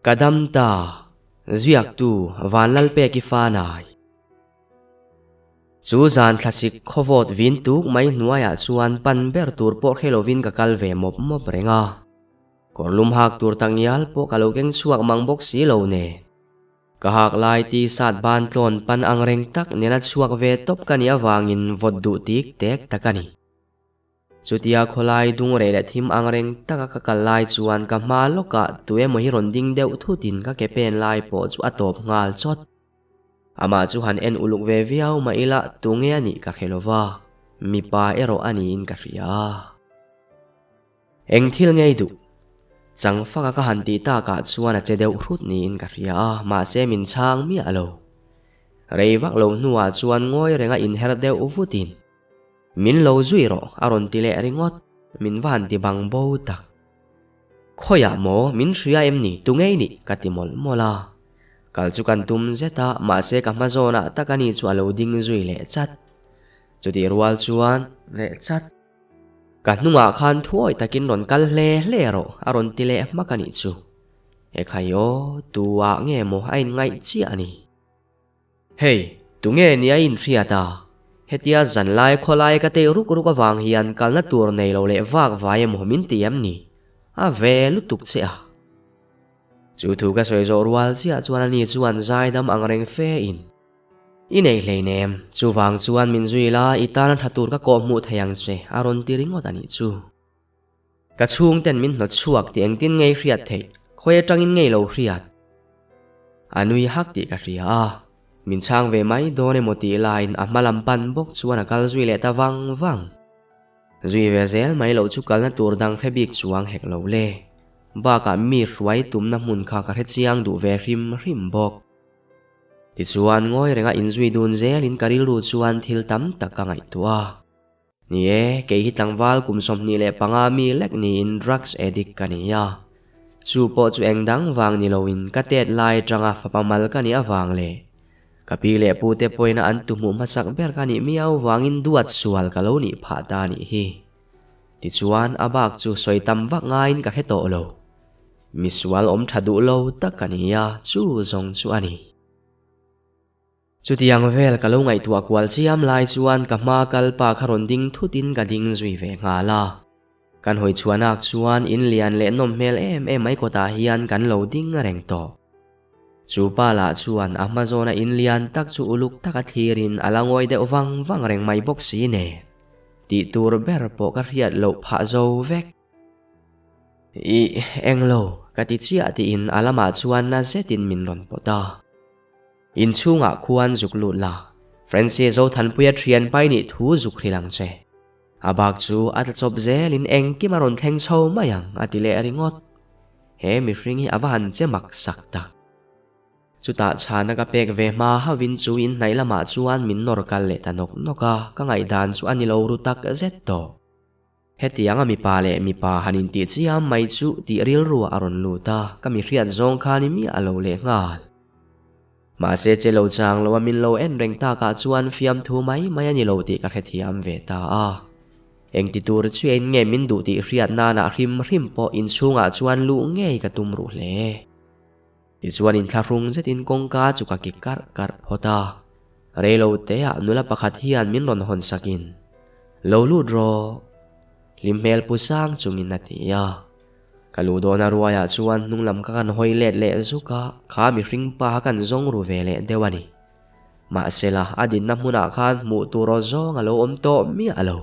Ka dam ta, ziaktu Vanlalpeki Fanai. Chu zan thlasik khawvawt vin tuk mai hnuaiah chuan pan ber tur pawh hre lovin ka kal ve mawp mawp reng a. Kawrlum hak tur takngial pawh ka lo keng chhuak mang bawk si lo nen. Ka hak lai ti sat ban tlawn pan ang reng tak nena chhuak ve tawp ka nih avangin vawt duh tik tek tak a ni. Chutia khawlai dung reh leh thim ang reng taka ka kal lai chuan ka hma lawkah tu emaw hi rawn ding deuh thutin ka ke pen lai pawh chu a tawp nghal chawt. Amah chu han en uluk ve viau mah ila tunge a nih ka hre lova, mipa erawh a niin ka hria. Eng thil ngei duh? Chang faka ka han tih takah chuan a che deuh hrut niin ka hria a, mahse min chhang miah lo. Rei vak lo hnuah chuan ngawi renga inher deuh vutin, Min lo zui rawh a rawn ti leh ringawt, min va han ti bang bo tak. Khawiah maw min hria em ni tu ngei nih ka ti mawlh mawlh a. Kal chu kan tum zet a, mahse ka hma zawnah tak ani chu a lo ding zui leh chat. Chutih rual chuan leh chat. Ka hnungah khan thuawi takin rawn kal hle hle rawh a rawn ti leh hmak a nih chu. Ekhai aw, tu ah nge maw a inngaih chiah a ni. Hei, tu nge ni a inhriat a? Hetia zanlai khawlai ka tei ruk ruk avang hian kalna tur nei lo leh vak vai emaw min ti em ni? A ve lutuk che a. Chu thu ka sawi zawh rual chiah chuan ani chuan zaidam ang reng fe in. I nei hleinem, chuvang chuan min zui la, i tana tha tur ka kawh hmuh thei ang che, a rawn ti ringawt a nih chu. Ka chhungten min hnawt chhuak tih engtin ngei hriat theih, khawi atangin ngei lo hriat. A nui hak tih ka hria a, min chhang ve mai dawn emaw tih laiin a hma lam pan bawk chuan a kal zui leh ta vang vang. Zui ve zel mai loh chu kalna tur dang hre bik chuang hek lo le. Bakah mi hruai tumna hmun kha ka hre chiang duh ve hrim hrim bawk. Tichuan, ngawi renga inzui dun zelin ka rilru chuan thil tam tak ka ngaihtuah a. Ni e, kei hi tlangval kum 25 mi lek niin drugs addict ka ni a. Chu pawh chu eng dang vang ni loin ka tet lai atanga fapa mal ka nih avang leh ka pi leh pu te pawhin an tuhmuh hmasak ber ka nih miau vangin duat sual ka lo nih phah ta nih hi. Tichuan, a bak chu sawi tam vak ngaiin ka hre tawh lo. Misual awm tha duh lo tak ka ni a, chu zawng chu a ni. Chutiang vel ka lo ngaihtuah kual chiam lai chuan ka hma kal pa kha rawn ding thutin ka ding zui ve nghal a. Kan hawi chhuahnak chuan in lian leh nawm hmel em em mai kawtah hian kan lo ding reng tawh. Chu pa lah chuan a hma zawna in lian tak chu uluk taka thlirin a la ngawi deuh vang vang reng mai bawk si nen, tih tur ber pawh ka hriat loh phah zo vek. Ih, englo, ka ti chiah tiin a lamah chuan na zetin min rawn pawt a. Inchhungah khuan zuk lut la, Francie Zothanpuia thian pai nih thu zuk hrilh ang che. A bak chu a tla chawp zelin engkim a rawn thleng chho mai ang a ti leh ringawt. He mihring hi a va han che mak sak tak. Chutah chhana ka pek ve hma hauhin chu inhnaih lamah chuan min nawr kal leh ta nawk nawk a, ka ngaihdan chu a ni lo ru tak zet tawh. Hetianga mipa leh mipa han intih chiam mai chu tih rilru a rawn lut a, ka mi hriat zawng kha ni miah lo leh nghal. Mahse che lo chang lo a min lo en reng takah chuan fiamthu mai mai a ni lo tih ka hrethiam ve ta a. Engti tur chiahin nge min duh tih hriat nanah hrim hrim pawh inchhungah chuan luh ngei ka tum ruh hle. Tichuan inthlahrung zetin kawngka chu ka kik karh karh phawt a. Reilo teah nula pakhat hian min rawn hawn sakin, Lo lut rawh. Hlim hmel pu sang chungin a ti a. Ka luh dawna ruaiah chuan hnung lam ka kan hawi let leh zuk a, kha mihring pa kan zawng ru ve leh deuh a ni. Mahsela a dinna hmunah khan hmuh tur aw zawng a lo awm tawh miah lo.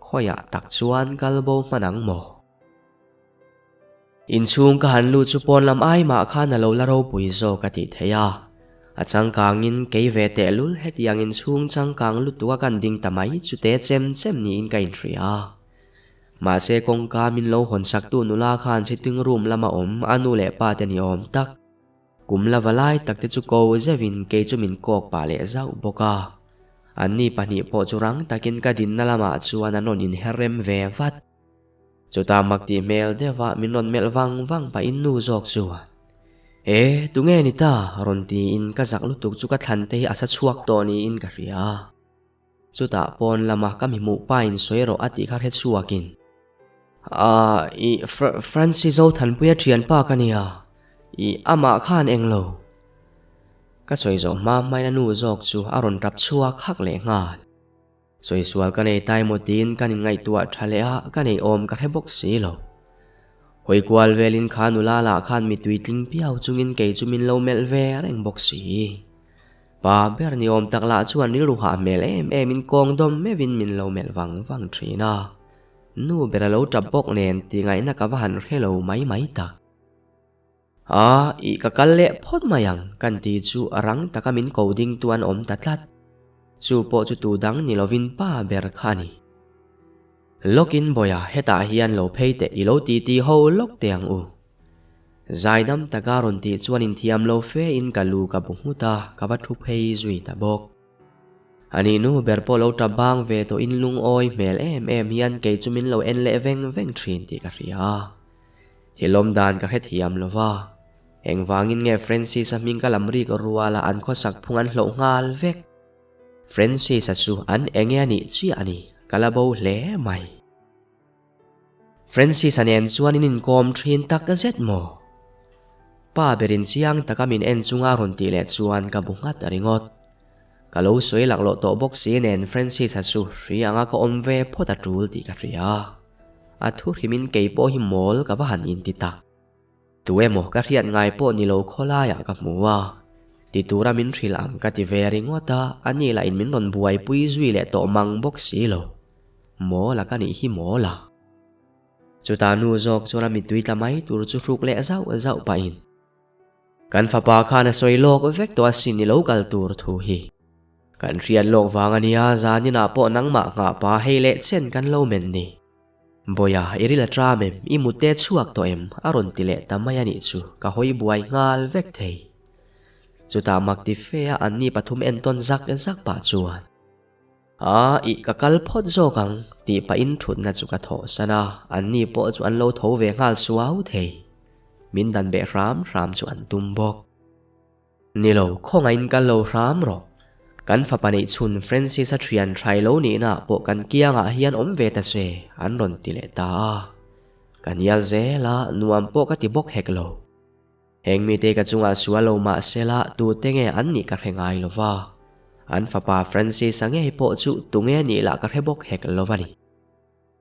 Khawiah tak chuan kal bo hman ang maw? Inchhung ka han lut chu pawn lam ai mah khan a lo la ropui zawk a tih theih a. A changkangin kei ve tehlul hetiang inchhung changkang lutuk a kan ding ta mai chu te chem chem niin ka inhria a. Mahse kawngka min lo hawn saktu nula khan sitting room lama awm a nu leh pa te ni awm tak. Kum la va lai tak te chu ko zeuhin kei chu min kawk pah leh zauh bawk a. Anni pahnih pawh chu rang takin ka dinna lamah chuan an rawn inher rem ve vat. Chutah mak tih hmel deuhah min rawn melh vang vang pahin nu zawk chuan, E, tunge ni ta? rawn tiin ka zak lutuk chu ka thlan te hi a sa chhuak tawh niin ka hria a. Chutah pawn lama ka mi hmuh pa in sawi rawh a tih kha hre chhuakin, Ah, i Francis Zothanpuia thianpa ka nia. Ih, amah khan englo. Ka sawi zawh hma hmain a nu zawk chu a rawn tap chhuak hak leh nghal. Sawi sual ka nei tai maw tiin kan inngaihtuah tha leh a, ka nei awm ka hre bawk si lo. Hawi kual velin kha nula lah khan mitui tling piau chungin kei chu min lo melh ve reng bawk si. Pa ber ni awm tak lah chuan rilru hah hmel em em in kawng dawm meuhin min lo melh vang vang thin a. Nu ber a lo tap bawk nen ti ngaihna ka va han hre lo mai mai tak. A, ih ka kal leh phawt mai ang kan ti chu a rang taka min ko ding tu an awm ta tlat. Chu pawh chu tu dang ni lovin pa ber kha a ni. Lawkin Bawiha hetah hian lo phei teh i lo ti ti ho lawk teh ang u. Zaidam taka rawn tih chuan inthiam lo fe in ka lu ka bu nghut a, ka va thu phei zui ta bawk. Ani nu ber pawh lo tap bang ve tawh in lungawi hmel em em hian kei chu min lo en leh veng veng thin tih ka hria. Thilawm dan ka hrethiam lo va, engvangin nge Francis-a hming ka lam rik ruala an khawsak phung an hloh nghal vek? Francis-a chu an enge a nih chiah a ni, ka la bo hle mai. Francis-a nen chuan in inkawm thin tak zet maw? Pa berin chiang taka min en chunga rawn tih leh chuan ka bu nghat ringawt. Ka lo sawi laklawh tawh bawk si nen Francis-a chu hri anga ka awm ve phawt a tul tih ka hria. A thu hrimin kei pawh hi mawl ka va han inti tak. Tu emaw ka hriat ngai pawh ni lo khawlaiah ka hmu a, ti tura min hrilh ang ka ti ve ringawt a, ani lah in min rawn buaipui zui leh tawh mang bawk si lo. Mawl a ka nih hi mawl a. Chutah nu zawk chuan a mittui tla mai tur chu hruk leh zauh zauh pahin. Kan fapa khan a sawi lawk vek tawh asin i lo kal tur thu hi. Kan hriat lawk vang a nia, zaninah pawh nangmah nghah pa hei leh chen kan lo men ni. Bawiha, i ril a tram em? I mute chhuak tawh em? a rawn ti leh ta mai a nih chu, ka hawi buai nghal vek thei. Chutah mak ti fe a anni pathum entawn zak zak pah chuan. A, ih ka kal phawt zawk ang, tih pahin thutna chu ka thawhsan a, anni pawh chu an lo tho ve nghal suau thei. Min dan beh hram hram chu an tum bawk. Ni lo, khawngaihin kal lo hram rawh. Kan fapa neih chhun Francis-a thian hrai lo nihnaah pawh kan kiangah hian awm ve ta se, an rawn ti leh ta a. Ka hnial zel a, nuam pawh ka ti bawk hek lo. Heng mite ka chungah sual lo mah sela tute nge an nih ka hre ngai lo va. An fapa Francis-a ngei pawh chu tunge nih lah ka hre bawk hek lo va ni.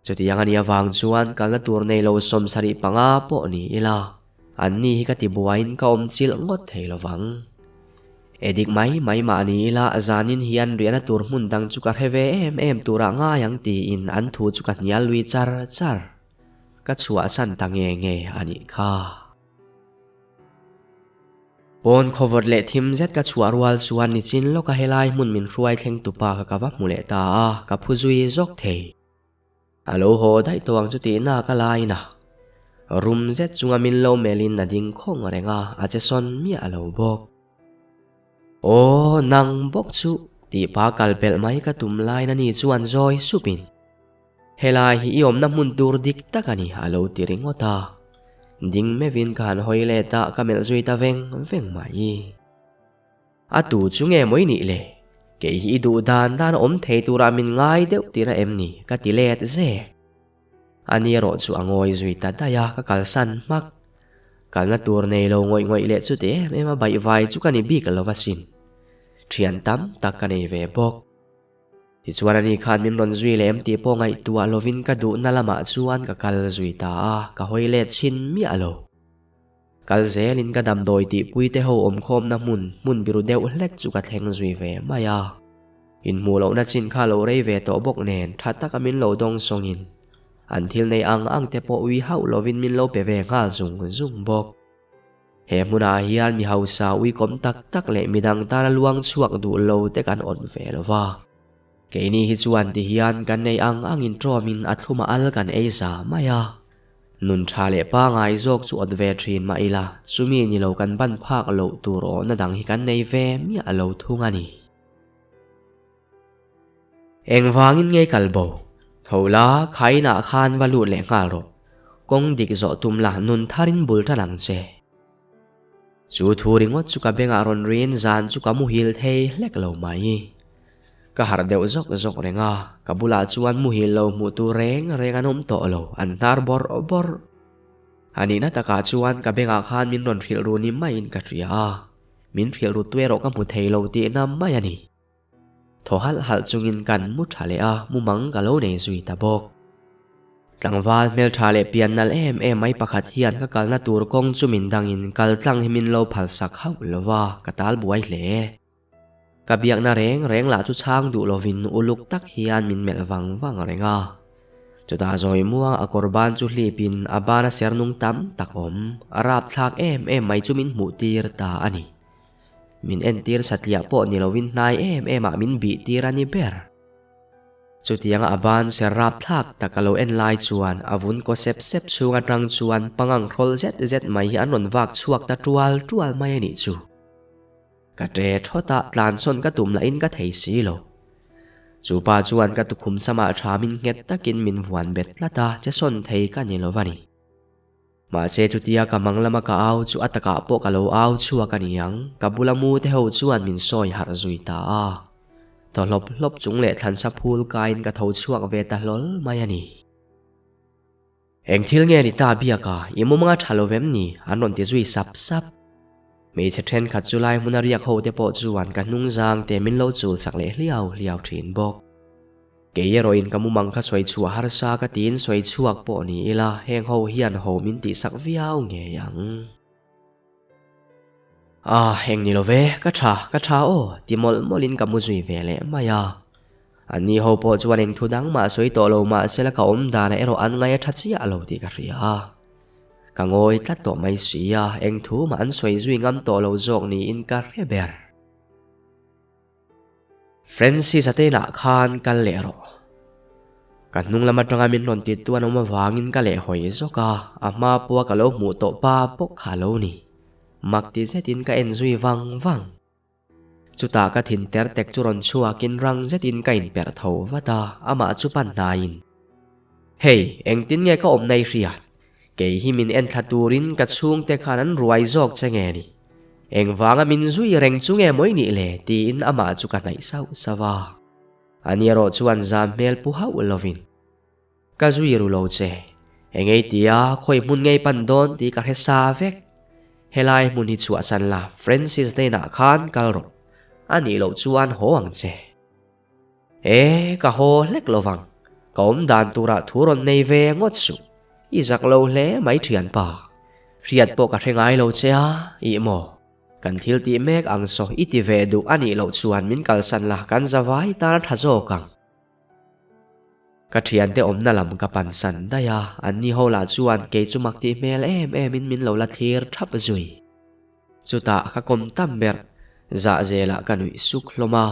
Chutiang a nih avang chuan kalna tur nei lo 75 pawh ni ila, an ni hi ka ti buaiin ka awm chilh ngawt thei lo vang. E dik mai mai mah ni ila zanin hian riahna tur hmun dang chu ka hre ve em em turah ngai ang tiin an thu chu ka hnial lui char char. Ka chhuahsan ta nge nge a nih kha. Pawn khawvawt leh thim zet ka chhuah rual chuan nichin lawka helai hmun min hruai thleng tupa kha ka va hmu leh ta a, ka phu zui zawk thei. A lo haw daih tawh ang chu tihna ka lain a, rum zet chunga min lo melhin a ding khawng reng a, a che sawn miah lo bawk. Aw, nang bawk chu tih pa kal pelh mai ka tum lain ani chuan zawi supin. Helai hi i awmna hmun tur dik tak a ni, a lo ti ringawt a. Ding meuhin ka han hawi let a, ka melh zui ta veng veng mai. A tu chu nge maw i nih le? Kei hi i duh dan dan awm thei turah min ngai deuh tir a em ni? ka ti let zek. Ani erawh chu a ngawi zui ta daih a, ka kalsan hmak. Kalna tur nei lo ngawih ngawih leh chuti em em a baihvai chu ka ni bik lo asin. Thian tam tak ka nei ve bawk. Tichuan ani khan min rawn zui leh em tih pawh ngaihtuah lovin ka duhna lamah chuan ka kal zui ta a, ka hawi let chhin miah lo. Kal zelin ka damdawi tihpui te ho awmkhawmna hmun, hmun biru deuh hlek chu ka thleng zui ve mai a. Inhmuh lohna chin kha lo rei ve tawh bawk nen tha taka min lo dawng sawngin an thil nei ang ang te pawh ui hauh lovin min lo pe ve nghal zung zung bawk. He hmunah hian mi hausa uikawm tak tak leh midang tana luang chhuak duh lo te kan awt ve lo va. Keini hi chuan ti hian kan nei ang angin ṭawmin a thlum a al kan ei za mai a. Nun ṭha leh pangai zawk chu awt ve ṭhin mah ila, chumi ni lo kan ban phak loh tur awhna dang hi kan nei ve miah lo thung a ni. Engvangin nge kal bo? Tho la, khainah khan va lut leh nghal rawh. Kawng dik zawh tum la, nun tharin bul tan ang che. Chu thu ringawt chu ka bengah rawn rin zan chu ka muhil thei hlek lo mai. Ka harh deuh zawk zawk reng a, ka bulah chuan muhil lo hmuh tur reng reng an awm tawh lo, an hnar bawrh bawrh. A nihna takah chuan ka bengah khan min rawn hrilh ru ni maiin ka hria a, min hrilh ru tu erawh ka hmu thei lo tihna mai a ni. Thaw halh halh chungin kan mu tha leh a, mumang ka lo nei zui ta bawk. Tlangval hmeltha leh pian nalh em em mai pakhat hian ka kalna tur kawng chu min dangin kal tlang hi min lo phalsak hauh lo va, ka tal buai hle. Ka biakna reng reng lah chu chhang duh lovin uluk tak hian min melh vang vang reng a. Chutah zawi muang a kawr ban chu hlipin a bana ser nung tam tak awm, a rapthlak em em mai chu min hmuh tir ta a ni. Min entir satliah pawh ni lovin hnai em em ah min bih tir a ni ber. Chutianga a ban ser rapthlak tak a lo en lai chuan a vun kaw sep sep chhung atang chuan pangang hrawl zet zet mai hi an rawn vak chhuak ta tual tual mai a nih chu. Ka ṭe thawt a, tlansawn ka tum lahin ka thei si lo. Chu pa chuan ka tukhum samah thamin nghet takin min vuan bet tlat a, che sawn thei ka ni lo a ni. Mahse chutia ka mang lama ka au chu a takah pawh ka lo au chhuak a ni ang, ka bula mu te ho chuan min sawi harh zui ta a. Thaw hlawp hlawp chung leh thlansa phul kaiin ka tho chhuak ve ta hlawl mai a ni. Eng thil nge ni ta biak a, i mumanga tha lo vem ni? an rawn ti zui sap sap. Hmeichhe thenkhat chu lai hmuna riak ho te pawh chuan ka hnung zang te min lo chul sak leh hliau hliau thin bawk. Kei erawhin ka mumang kha sawi chhuah harsa ka tiin sawi chhuak pawh ni ila heng ho hian ho min tihsak viau ngei ang. Ah, eng ni lo ve, ka tha, ka tha aw, ti mawlh mawlhin ka mu zui ve leh mai a. Anni ho pawh chuan eng thu dang mah sawi tawh lo mah sela ka awm danah erawh an ngaih a tha chiah lo tih ka hria a. Ka ngawi tlat tawh mai si a, eng thu mah an sawi zui ngam tawh lo zawk niin ka hre ber. Francis-a te inah khan kal leh rawh. Ka hnung lam atanga min rawn ti tu an awm avangin ka leh hawi zawk a, a hma pawha ka lo hmuh tawh pa bawk kha a lo ni. Mak ti zetin ka en zui vang vang. Chutah ka thin ter tek chu rawn chhuakin rang zetin ka inperh tho vat a, amah chu pan hnaiin. Hei, engtin nge ka awmna i hriat? Kei hi min enthla turin ka chhungte khan an ruai zawk che nge ni? Engvanga min zui reng chu nge mawi nih le? tiin amah chu ka hnaih sauh sauh a. Ani erawh chuan zam hmel pu hauh lovin, Ka zui ru lo che. Engei tia khawi hmun ngei pan dawn tih ka hre sa vek. Helai hmun hi chhuahsan la, Francis hnenah khan kal rawh. A nih loh chuan haw ang che. E, ka haw hlek lo vang. Ka awm dan turah thu rawn nei ve ngawt suh. I zak lo hle mai thianpa. Hriat pawh ka hre ngai lo che a, ih maw? Kan thil tih mek ang saw i ti ve duh a nih loh chuan min kalsan la kan za vai tan a tha zawk ang. Ka thiante awmna lam ka pansan daih a, anni ho lah chuan kei chu mak tih hmel em em in min lo la thlir thap zui. Chutah ka kawm tam ber, zah zelah ka nuih suk hlawm a.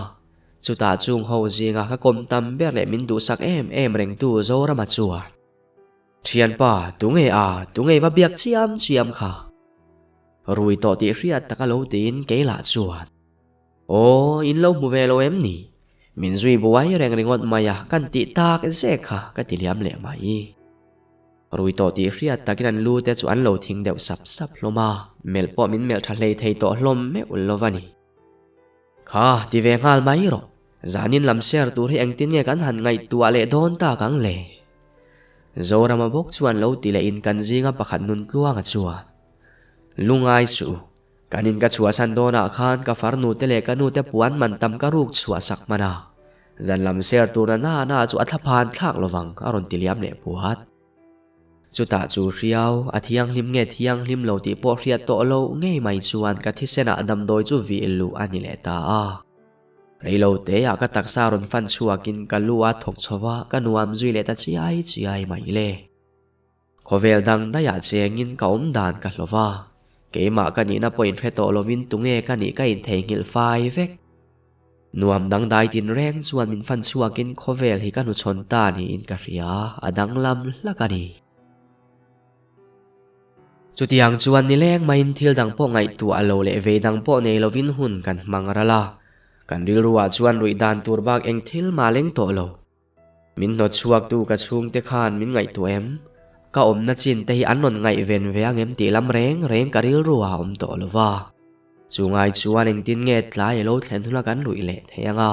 Chutah chung ho zinga ka kawm tam ber leh min duhsak em em rengtu Zorama chuan, Thianpa, tunge a, tunge va biak chiam chiam kha? Rui tawh tih hriat taka lo tiin kei lah chuan, Aw, in lo hmu ve lo em ni? Min zui buai reng ringawt mai a, kan tih tak zek kha ka ti liam leh mai. Rui tawh tih hriat takin an lu te chu an lo thing deuh sap sap hlawm a, melh pawh min melh tha hlei thei tawh hlawm meuh lo a ni. Kha, ti ve nghal mai rawh. Zanin lam share tur hi engtin nge kan han ngaihtuah leh dawn tak ang le? Zorama bawk chuan lo ti leh in kan zinga pakhat nun tluanga chuan, Lungai suh u, kan in ka chhuahsan dawnah khan ka farnu te leh ka nu te puan man tam ka ruk chhuah sak hman a, Zan lam ser tur na na na chu a thlaphan thlak lovang a rawn ti liam leh puat. Chutah chu hriau, a thianghlim nge thianghlim lo tih pawh hriat tawh lo ngei mai chuan ka thisenah damdawi chu vih luh a ni leh ta a. Reilo teah ka taksa rawn fan chhuakin ka lu a thawk chho va, ka nuam zui leh ta chiai chiai mai le. Khawvel dang daiah chengin ka awm dan ka hlawh va, keimah ka nihna pawh inhre tawh lovin tunge ka nih ka intheihnghilh fai vek. Nuam dangdai tinreng chuan min fan chhuakin khawvel hi ka hnuchhawn ta niin ka hria, a danglam hlak a ni. Chutiang chuan nileng maiin thil dang pawh ngaihtuah lo leh vei dang pawh nei lovin hun kan hmang ral a, kan rilruah chuan ruih dan tur bak eng thil mah leng tawh lo. Min hnawt chhuaktu ka chhungte khan min ngaihtuah em? Ka awmna chin te hi an rawn ngaihven ve ang em tih lam reng reng ka rilru ah a awm tawh lo va. Chu ngai chuan engtin nge tlai a lo thlen huna kan ruih leh thei ang a?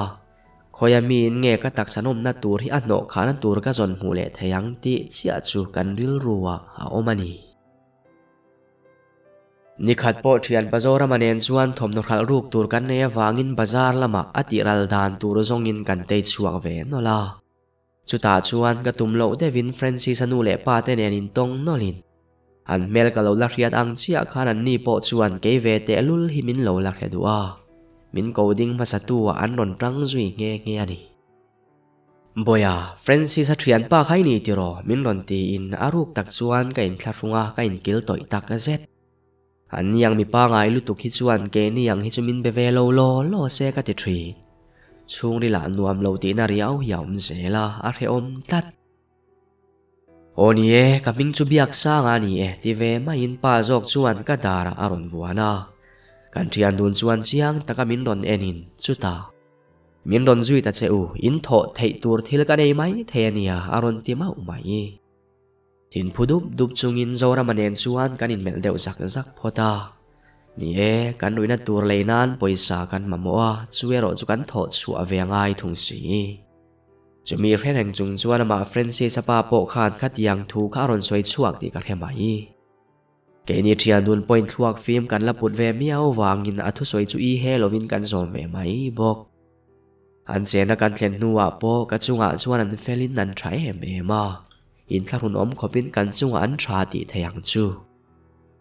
Khawia miin nge ka taksa nawmna tur hi a hnawh khahna tur ka zawn hmuh leh thei ang tih chiah chu kan rilru ah a awm a ni. Nikhat pawh thian Pazorama nen chuan thawmhnaw hralh ruk tur kan nei avangin bazar lamah a tih ral dan tur zawngin kan tei chhuak ve nawlh a. Chutah chuan ka tum loh deuhin Francis-a nu leh pa te nen intawng nawlhin an hmel ka lo la hriat ang chiah khan anni pawh chuan kei ve tehlul hi min lo la hre duh a, min ko ding hmasa tu ah an rawn tang zui nghe nghe a ni. Bawiha, Francis-a thianpa kha i ni tiraw? min rawn tiin a ruk tak chuan ka inthlahrung a, ka inkil tawih tak zet. Anni ang mipa ngai lutuk hi chuan keini ang hi chu min be ve lo law law se ka ti thin. Chhungrilah nuam lo tihna riau hi a awm zel a, a hrehawm tlat. Aw ni e, ka hming chu biak sang a ni e, ti ve maiin pa zawk chuan ka darah a rawn vuan a. Kan thian dun chuan chiang taka min rawn enin chutah. Min rawn zui ta che u, in thawh theih tur thil ka nei mai thei a nia, a rawn ti mauh mai. Thinphu dup dup chungin Zorama nen chuan kan inmelh deuh zak zak phawt a. Ni e, kan ruihna tur lei nan pawisa kan mamawh a, chu erawh chu kan thawh chhuah ve a ngai thung si. Chumi hre reng chung chuan amah Francis-a pa pawh khan khatiang thu kha a rawn sawi chhuak tih ka hre mai. Keini thian dun pawhin thluak fim kan la put ve miau vangin a thusawi chu i he lovin kan zawm ve mai bawk. An chena kan thlen hnuah pawh ka chungah chuan an felin an tha em em a, inthlahrun awm khawpin kan chungah an tha tih thei ang chu.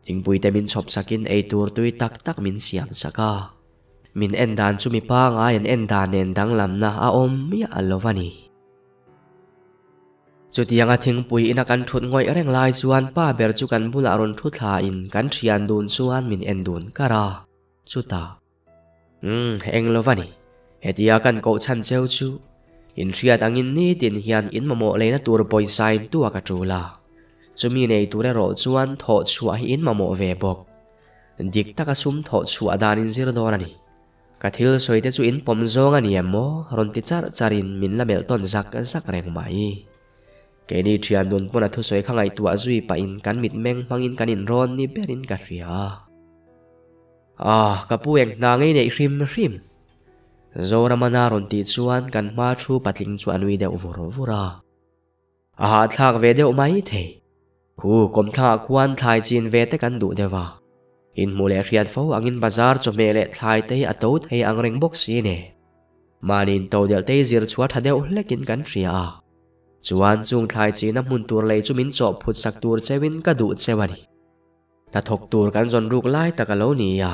Thingpuite min chhawp sakin eitur tui tak tak min siam sak a. Min en dan chu mi pangai an en dan nen danglamna a awm miah lo a ni. Chutianga thingpui ina kan thut ngawih reng lai chuan pa ber chu kan bulah rawn thu thlain kan thian dun chuan min en dun kar a, chutah, Umm, eng lo va ni. Hetia kan koh chhan cheu chu inhriat angin nitin hian in mamawh leina tur pawisa in tuak a tul a, chumi nei tur erawh chuan thawh chhuah hi in mamawh ve bawk. Dik taka sum thawh chhuah dan in zir dawn a ni. Ka thil sawi te chu in pawm zawng a ni em maw? Rawn ti char char in min la melh tawn zak zak reng mai. Keini thian nun pawn a thusawi kha ngaihtuah zui pah in kan mitmeng hmang in kan inrawn ni ber in ka hria. Ah, ka pu eng hna ngei neih hrim hrim. Zoramana rawn tih chuan kan hma thu patling chu a nui deuh vur vur a. A hahthlak ve deuh mai thei. Khu kawmthlangah khuan thlai chin ve te kan duh deuh a. Inhmuh leh hriat fo angin bazar chawhmeh leh thlai te hi a to thei ang reng bawk si ne. Mahni in to delh te hi zir chhuah tha deuh hlekin kan hria a. Chuan chung thlai china hmun tur lei chu min chawh phut sak tur cheuhin ka duh cheu a ni. Hnathawk tur kan zawn ruk lai tak a lo ni a.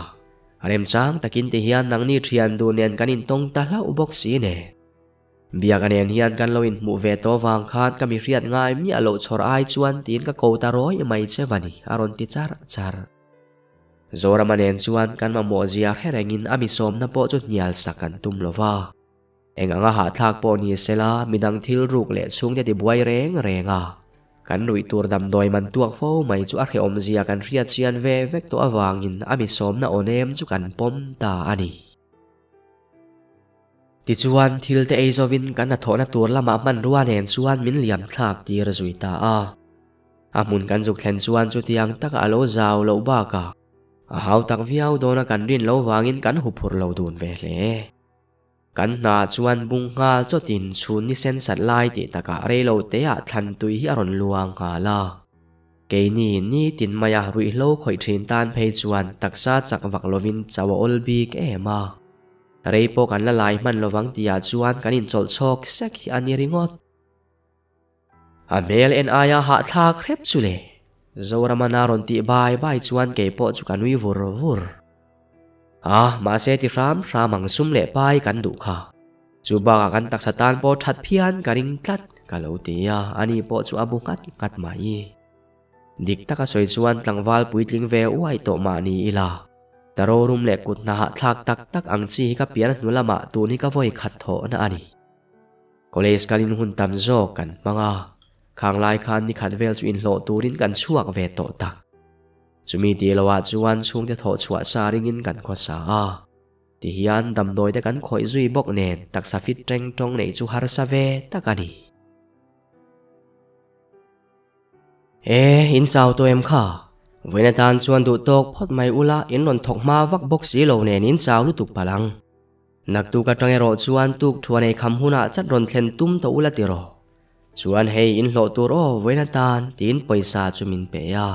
Remchang takin ti hian nangni thian duh nen kan intawng ta hlauh bawk si ne. Biak a nen hian kan lo inhmuh ve tawh vang khan ka mi hriat ngai miah loh chhawr ai chuan tiin ka ko ta rawi mai che va ni, a rawn ti char char. Zorama nen chuan kan mamawh zia hre rengin a mi sawmna pawh chu hnial sak kan tum lo va. Eng anga hahthlak pawh ni sela midang thil ruk leh chhungte tibuai reng reng a, kan ruih tur damdawi man tuak fo mai chu a hrehawm zia kan hriat chian ve vek tawh avangin a mi sawmna aw nem chu kan pawm ta a ni. Tichuan, thil te ei zovin kan hnathawhna tur lamah hmanrua nen chuan min liam thlak tir zui ta a. A hmun kan zuk thlen chuan chutiang taka a lo zau loh bakah a hau tak viau dawna kan rin lo vangin kan huphurh lo dun ve hle. Kan hna chuan bung nghal chawtin chhun ni sen sat lai tih takah reilo teah thlan tui hi a rawn luang nghal a. Keini nitin maia ruihhlo khawih thin tan phei chuan taksa chak vak lovin chau a awl bik em a. Rei pawh kan la lai hman lovang tihah chuan kan inchawlh chhawk sek hi a ni ringawt. A hmel en aia hahthlak hrep chu le. Zoramana rawn tih bai bai chuan kei pawh chu ka nui vur vur. A, mahse ti hram hram ang sum leh pai kan duh kha. Chu bakah kan taksa tan pawh that phian ka ring tlat ka lo ti a, ani pawh chu a bu nghat nghat mai. Dik taka sawi chuan tlangval puitling ve uai tawh mah ni ila, ta rorum leh kut hna hahthlak tak tak ang chi hi ka pian hnu lamah tun hi ka vawi khat thawhna a ni. College kalin hun tam zawk kan hmang a, khang lai khan ni khat vel chu inhlawh turin kan chhuak ve tawh tak. Chumi tih loah chuan chhungte thawh chhuah sa ringin kan khawsa a, tihian damdawi te kan khawih zui bawk nen taksa fit teng tawng neih chu harsa ve tak a ni. E, in chau tawh em kha? Vawiin atan chuan duh tawk phawt mai ula, in rawn thawk hma vak bawk si lo nen in chau lutuk palh ang. Naktuk atang erawh chuan tuk thuan ei kham hunah chat rawn thlen tum tawh ula tiraw. Chuan hei in hlawh tur aw vawiin atan tiin pawisa chu min pe a.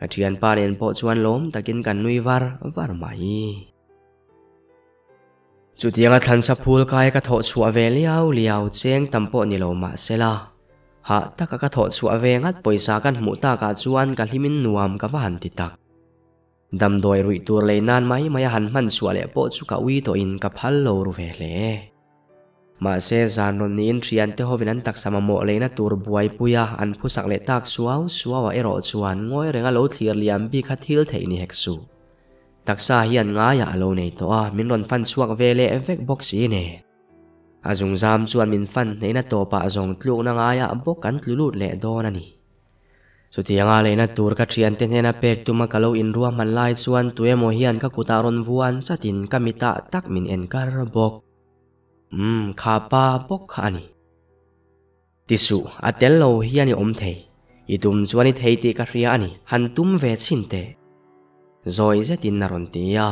Ka thianpa nen pawh chuan lawm takin kan nui var var mai. Chutianga thlansa phul kai ka thawh chhuah ve liau liau cheng tam pawh ni lo mah sela, hah taka ka thawh chhuah ve ngat pawisa kan hmuh takah chuan ka hlimin nuam ka va han ti tak. Damdawi ruih tur lei nan mai mai a han hman chhuah leh pawh chu ka ui tawhin ka phal lo ru ve hle. Mahse zan rawn niin thiante hovin an taksa mamawh leina tur buaipuia an phusak leh tak suau suauah erawh chuan ngawi renga lo thlir liam bik kha thil theih ni hek suh. Taksa hian ngaiah a lo nei tawh a, min rawn fan chhuak ve leh vek bawk si nen. A zungzam chuan min fan hneihna tawpah zawng tlukna ngaiah bawk kan tlu lut leh dawn a ni. Chutianga leina tur ka thiante hnena pek tuma ka lo inruahman lai chuan tuemaw hian ka kutah rawn vuan chatin ka mitah tak min en kar bawk. Umm, kha pa bawk kha a ni. Ti suh, a tel lo hian i awm thei. I tum chuan i thei tih ka hria a ni, han tum ve chhin teh. Zawi zetin a rawn ti a.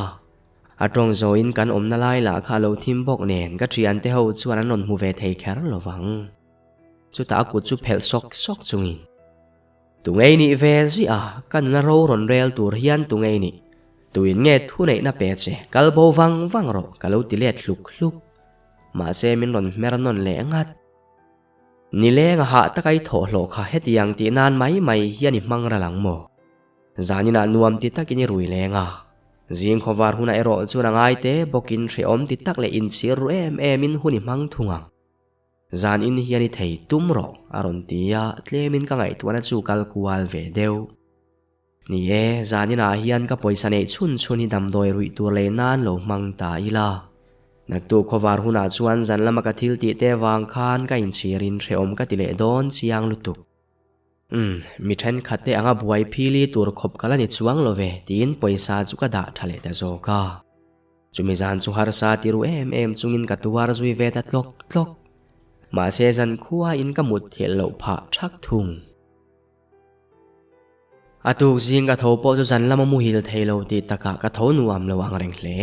A tawng zawiin kan awmna lai lah kha a lo thim bawk nen ka thiante ho chuan an rawn hmu ve thei kher lo vang. Chutah a kut chu phelh sawk sawk chungin, Tungei nih ve zui a, ka nuna ro rawn rel tur hian tungei nih? Tuin nge thuneihna pe che, kal bo vang vang rawh, ka lo ti let hluk hluk. Mahse min rawn hmer nawn leh ngat. Nileng a hah taka i thawh hlawh kha hetiang tih nan mai mai hian i hmang ral ang maw? Zaninah nuam ti takin i rui leng a. Zing khawvar hunah erawh chuan a ngai te bawkin hrehawm ti tak leh inchhir ru em emin hun i hmang thung ang. Zan in hian i thei tum rawh, a rawn ti a, tlemin ka ngaihtuahna chu kal kual ve deuh. Ni e, zan inah hian ka pawisa neih chhun chhun hi damdawi ruih tur lei nan lo hmang ta ila. Naktuk khawvar hunah chuan zan lama ka thil tih te vang khan ka inchhirin hrehawm ka ti leh dawn chiang lutuk. Umm, mi thenkhat te anga buai phili tur khawp ka la ni chuang lo ve, tiin pawisa chu ka dah tha leh ta zawk a. Chumi zan chu harsa ti ru em em chungin ka tuar zui ve ta tlawk tlawk. Mahse zan khuain ka mut thilh loh phah thak thung. A tuk zing ka tho pawh chu zan lama muhil thei lo tih takah ka tho nuam lo ang reng hle.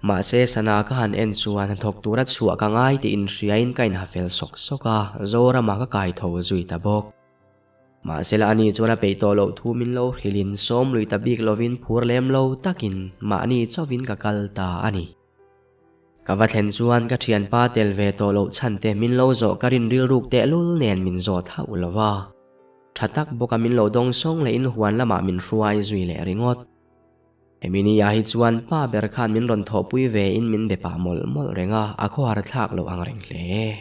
Mahse sana ka han en chuan hnathawk tura chhuah ka ngai tih inhriain ka inha fel sawk sawk a, Zorama ka kai tho zui ta bawk. Mahsela ani chuan a peih tawh loh thu min lo hrilhin sawm lui ta bik lovin phur lem lo takin mahni chauhin ka kal ta a ni. Ka va thlen chuan ka thianpa tel ve tawh loh chhan te min lo zawh ka rin rilruk tehlul nen min zawt hauh lo va. Tha tak bawka min lo dawng sawng leh in huan lamah min hruai zui leh ringawt. Hemi ni ah hi chuan pa ber khan min rawn thawhpui ve in min be pah mawlh mawlh reng a, a khawhar thlak loh ang reng hle.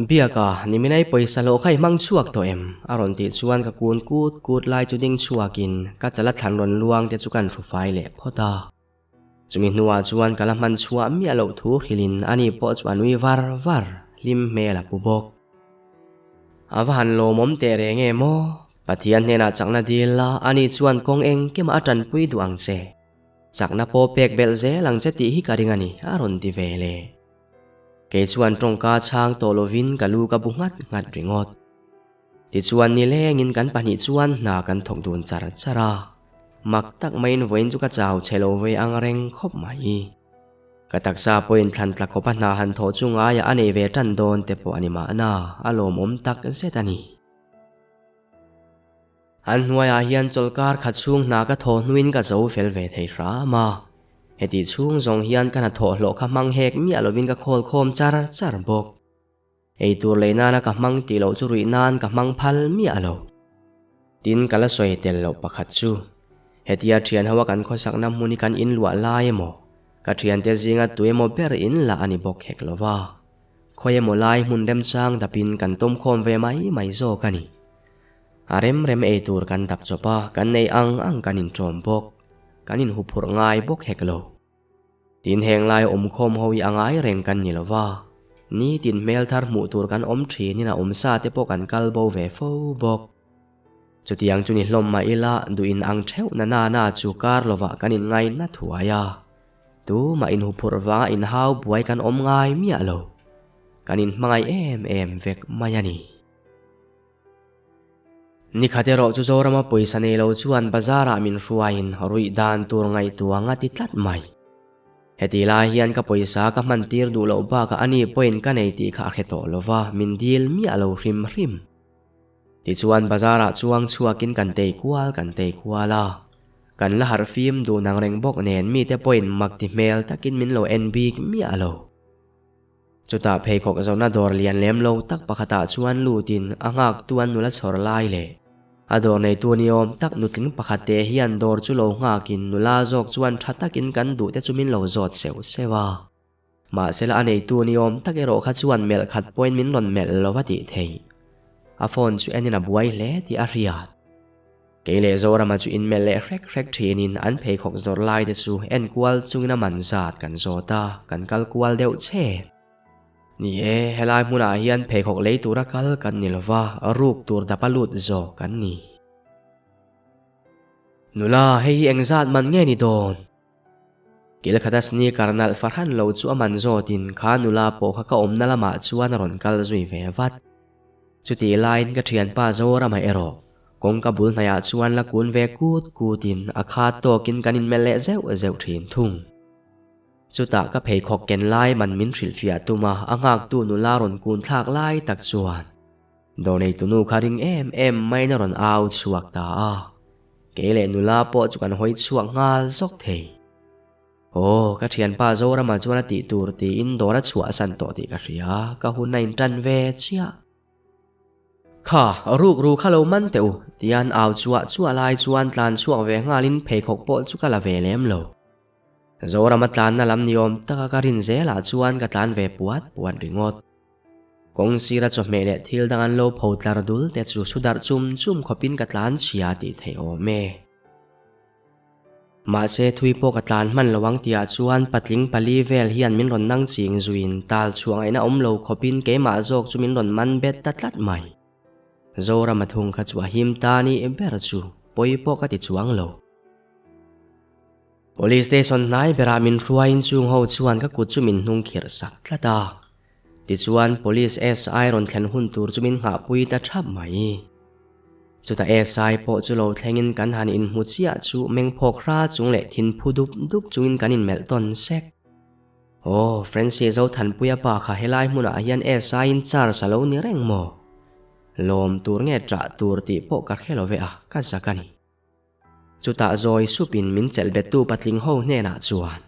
Biaka, niminai pawisa hlawh kha i hmang chhuak tawh em? A rawn tih chuan ka kun kut kut lai chu ding chhuakin ka chala thlan rawn luang te chu kan hru fai leh phawt a. Chumi hnuah chuan ka la hman chhuah miah loh thu hrilhin ani pawh chu a nui var var, hlim hmel a pu bawk. A va han lawmawm teh reng em aw? Pathian hnenah chakna dil la, ani chuan kawng engkimah a tanpui duh ang che. Chakna pawh pek belh zel ang che tih hi ka ring a ni, a rawn ti ve leh. Kei chuan tawngka chhang tawh lovin ka lu ka bu nghat nghat ringawt. Tichuan nilengin kan pahnih chuan hna kan thawk dun char char a, mak tak maiin vawiin chu ka chau chhe lo ve ang reng khawp mai. Ka taksa pawhin thlan tla khawpa hna han thawh chu ngaiah a nei ve tan dawn te pawh a ni mahna, a lawmawm tak zet a ni. An hnuaiah hian chawlhkar khat chhung hna ka thaw hnuin ka zo fel ve thei hram a. Hetih chhung zawng hian ka hnathawh hlawh kha hmang hek miah lovin ka khawl khawm char char bawk. Ei tur lei nana ka hmang tih loh chu ruih nan ka hmang phal miah lo. Tin ka la sawi tel loh pakhat chu, hetia thian ho a kan khawsakna hmun hi kan inluah lai emaw, ka thiante zinga tu emaw ber in lah a ni bawk hek lova. Khawi emaw lai hmun remchang dapin kan tawmkhawm ve mai mai zawk a ni. A rem rem ei tur kan dap chawp a, kan nei ang ang kan inṭawm bawk. Kan inhuphurh ngai bawk hek lo. Tin heng lai awmkhawm ho hi a ngai reng kan ni lo va, nitin hmel thar hmuh tur kan awm ṭhinin a awmsa te pawh kan kal bo ve fo bawk. Chutiang chu ni hlawm mah ila duh in ang ṭheuh na na na chu kar lovah kan inngai na thuai a, tumah inhuphurh vanga inhau buai kan awm ngai miah lo. Kan inhmangaih em em vek mai a ni. Nikhat erawh chu Zorama pawisa nei lo chuan bazar ah min hruaiin ruih dan tur ngaihtuah anga ti tlat mai. Heti lai hian ka pawisa ka hman tir duh loh bakah ani pawhin ka nei tih kha a hre tawh lo va, min dil miah lo hrim hrim. Tichuan bazar-ah chuang chhuakin kan tei kual kan tei kual a. Kan la harh fim dun ang reng bawk nen mite pawhin mak ti hmel takin min lo en bik miah lo. Chutah pheikhawk zawrhna dawr lian lem lo tak pakhatah chuan lutin a nghaktu an nula chhawr lai leh a dawr neitu ni awm tak nutling pakhat te hian dawr chu lo nghakin nula zawk chuan tha takin kan duhte chu min lo zawt seuh seuh a. Mahsela a neitu ni awm tak erawh kha chuan melh khat pawhin min rawn melh lo a tih theih. A phone chu enin a buai hle tih a hriat. Kei leh Zorama chu inmelh leh hrek hrek thinin an pheikhawk zawrh lai te chu enkual chungin a man zat kan zawt a, kan kal kual deuh chhet. Ni e, helai hmunah hian pheikhawk lei tura kal kan ni lova, ruk tur dapa lut zawk kan ni. Nula, hei hi engzat man nge ni dawn? Kil khata sneaker nalh fahran lo chu a man zawtin kha nula pawh kha ka awmna lamah chuan a rawn kal zui ve vat. Chutih laiin ka thianpa Zorama erawh kawngka bul hnaiah chuan la kun ve kut kutin a khat tawkin kan inmelh leh zeuh zeuh thin thung. Chutah ka pheikhawk ken lai man min hrilhfiah tum a, a nghaktu nula rawn kun thlak lai tak chuan Dawrneitunu kha ring em em maiin a rawn au chhuak ta a. Kei leh nula pawh chu kan hawi chhuak nghal zawk thei. Aw, ka thianpa Zorama chuan a tih tur tiin dawr a chhuahsan tawh tih ka hria, ka hun a intan ve chiah. Kha, rukru kha lo man teh u, tian au chuah chuah lai chuan tlan chhuak ve nghalin pheikhawk pawh chu ka la ve lem lo. Zorama tlanna lam ni awm taka ka rin zelah chuan ka tlan ve puat puat ringawt. Kawng sira chawhmeh leh thil dang an lo pho tlar dul te chu su darh chum chum khawpin ka tlan chhia tih theih awm e. Mahse thui pawh ka tlan hman lo ang tihah chuan patling pali vel hian min rawn nang ching zuiin tal chhuah ngaihna awm lo khawpin keimah zawk chu min rawn man bet ta tlat mai. Zorama thung kha chu a him ta ni ber chu pawi pawh ka ti chuang lo. Police station hnai berah min hruaiin chung ho chuan ka kut chu min hnung khirh sak tlat a. Tichuan Police SI rawn thlen hun tur chu min nghahpui ta thap mai. Chutah SI pawh chu lo thlengin kan han inhmu chiah chu mengphawk hra chung leh thin phu dup dup chungin kan inmelh tawn sek. Aw, Francie Zothanpuia pa kha helai hmunah hian SI in charge a lo ni reng maw? Lawm tur nge ṭah tur tih pawh ka hre lo ve a, ka zak a ni. Chutah zawi supin min chelh bettu patling ho hnenah chuan,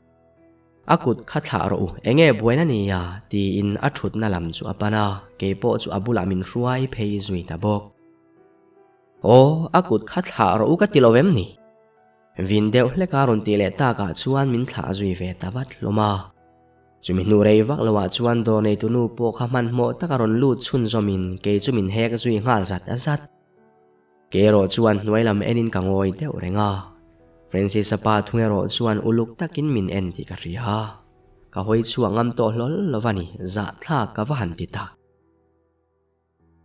A kut kha thlah rawh u, enge buaina nia? tiin a thutna lam chu a pan a, keipawh chu a bulah min hruai phei zui ta bawk. Aw, a kut kha thlah rawh u ka ti lo em ni? Vin deuh hleka rawn tih leh takah chuan min thlah zui ve ta vat hlawm a. Chumi hnu rei vak loah chuan dawr neitu nu pawh kha hmanhmawh taka rawn lut chhunzawmin kei chu min hek zui nghal zat zat. Kei erawh chuan hnuai lam enin ka ngawi deuh reng a, Francis-a pa thung erawh chuan uluk takin min en tih ka hria. Ka hawi chhuak ngam tawh hlawl lo va ni, zahthlak ka va han ti tak.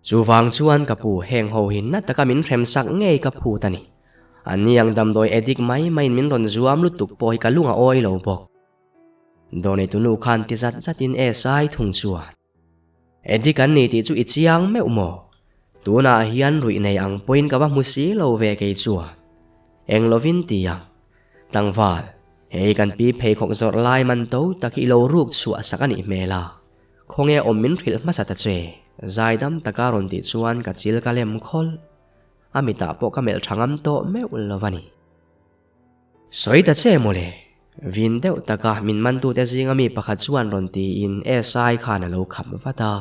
Chuvang chuan ka pu heng ho hi na taka min hrem sak ngei ka phut a ni. Anni ang damdawi addict mai maiin min rawn zuam lutuk pawh hi ka lung a awi lo bawk. Dawneitu nu khan ti zat zatin SI thung chuan. Addict an ni tih chu i chiang meuh maw? Tunah hian ruih nei ang pawhin ka va hmu si lo ve kei chuan. Eng lovin ti ang. Tlangval, hei kan pi pheikhawk zawrh lai man to tak hi i lo ruk chhuah sak a nih hmel a. Khawnge awm min hrilh hmasa ta che? Zaidam taka rawn tih chuan ka chil ka lem khawlh. A mitah pawh ka melh tha ngam tawh meuh lo a ni. Sawi ta che mawle, vin deuh taka min mantute zinga mi pakhat chuan rawn tiin SI khan a lo khap vat a.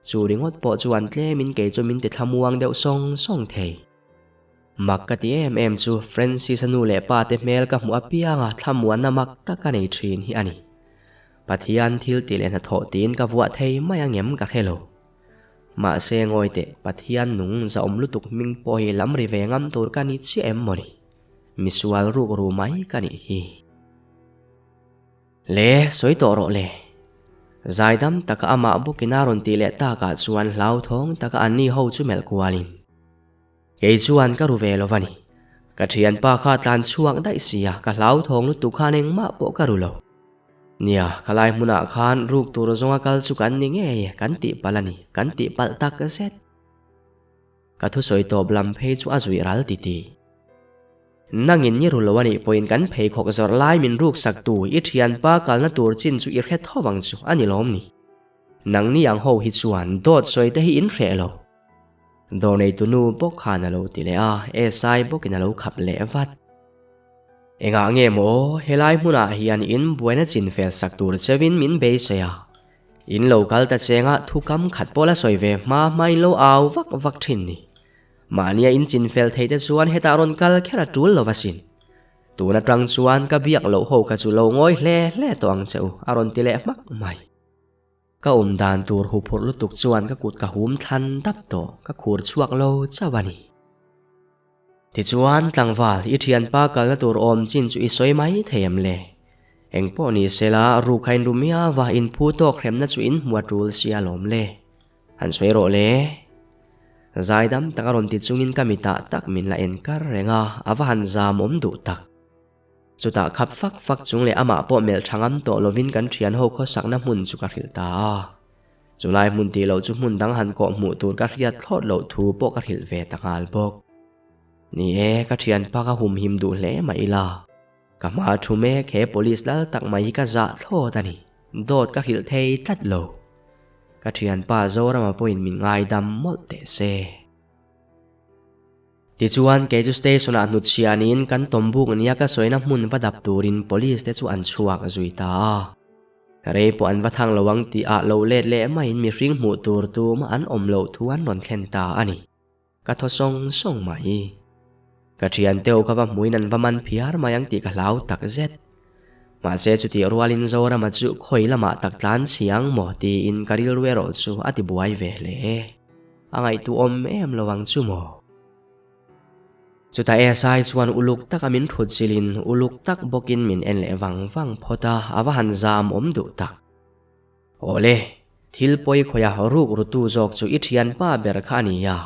Chu ringawt pawh chuan tlemin kei chu min ti thlamuang deuh sawng sawng thei. Mak ka ti em em chu Francis-a nu leh pa te hmel ka hmuh apianga thlamuanna mak tak a nei thin hi a ni. Pathian thil tih leh hnathawh tiin ka vuah thei mai angem ka hre lo. Mahse ngawi teh Pathian nung zahawm lutuk hming pawh hi lam ri ve ngam tur ka ni chiah em mawni? Misual ruk ru mai ka nih hi. Le, sawi tawh rawh le. Zaidam taka amah bawkin a rawn tih leh takah chuan hlauthawng taka anni ho chu melh kualin. Kei chuan ka ru ve lo va ni. Ka thianpa kha tlan chhuak daih sia, ka hlauthawng lutuk khan engmah pawh ka ru lo. Nia, khalai hmunah khan ruk tur zawnga kal chu kan ni ngei e, kan tihpalh a ni, kan tihpalh tak zet. Ka thusawi tawp lam phei chu a zuih ral titi. Nangin ni ru lo a nih pawhin kan pheikhawk zawrh lai min ruk sak tu i thianpa kalna tur chin chu i hre tho vang chu a ni lawm ni. Nangni ang ho hi chuan dawt sawi te hi in hreh lo. Dawr neitu nu bawk khan a lo ti leh a, SI bawkin a lo khap leh vat. Engah nge maw helai hmunah hian in buaina chin fel sak tur cheuhin min beisei a? In lo kal ta chengah thu kam khat pawh la sawi ve hma hma in lo au vak vak thin ni. Mahnia in chin fel thei te chuan hetah rawn kal kher a tul lo asin. Tun atang chuan ka biak loh ho kha chu lo ngawi hle hle tawh ang che u a rawn ti leh hmak mai. Ka awm dan tur huphurh lutuk chuan ka kut ka hum thlan dap tawh, ka khur chhuak lo chauh a ni. Tichuan, tlangval, i thianpa kalna tur awm chin chu i sawi mai thei em le? Engpawh ni sela, rukha in ru miau a, inphu tawk hremna chu in hmu a tul sia lawm le. Han sawi rawh le. Zaidam tak a rawn ti chungin ka mitah tak min la en kar reng a, a va han zam awm duh tak. Chutah khap fak fak chung leh amah pawh melh tha ngam tawh lovin kan thian ho khawsakna hmun chu ka hrilh ta a. Chulai hmun tih loh chu hmun dang han kawh hmuh tur ka hriat thlawt loh thu pawh ka hrilh ve ta nghal bawk. Ni e, ka thianpa ka humhim duh hle mah ila. Ka hma thu mek he police lal tak mai hi ka zah thlawt a ni. Dawt ka hrilh thei tlat lo. Ka thianpa Zorama pawhin min ngaidam mawlh teh se. Tichuan, kei chu station-ah hnutchhiah niin kan tawmbuk nia ka sawina hmun va dap turin police te chu an chhuak zui ta a. Rei pawh an va thang lo ang tih ah lo let leh maiin mihring hmuh tur tumah an awm loh thu an rawn thlen ta a ni. Ka thaw sawng sawng mai. Ka thiante ho kha va hmuin an va man phiar mai ang tih ka hlau tak zet. Mahse chutih rualin Zorama chu khawi lamah tak tlan chhi ang maw tiin ka rilru erawh chu a ti buai ve hle. A ngaihtuahawm em lo ang chu maw? Chutah SI chuan uluk taka min thut chilhin uluk tak bawkin min en leh vang vang phawt a, a va han zam awm duh tak. Awle, thil pawi khawiha ruk rutu zawk chu i thianpa ber kha a ni a,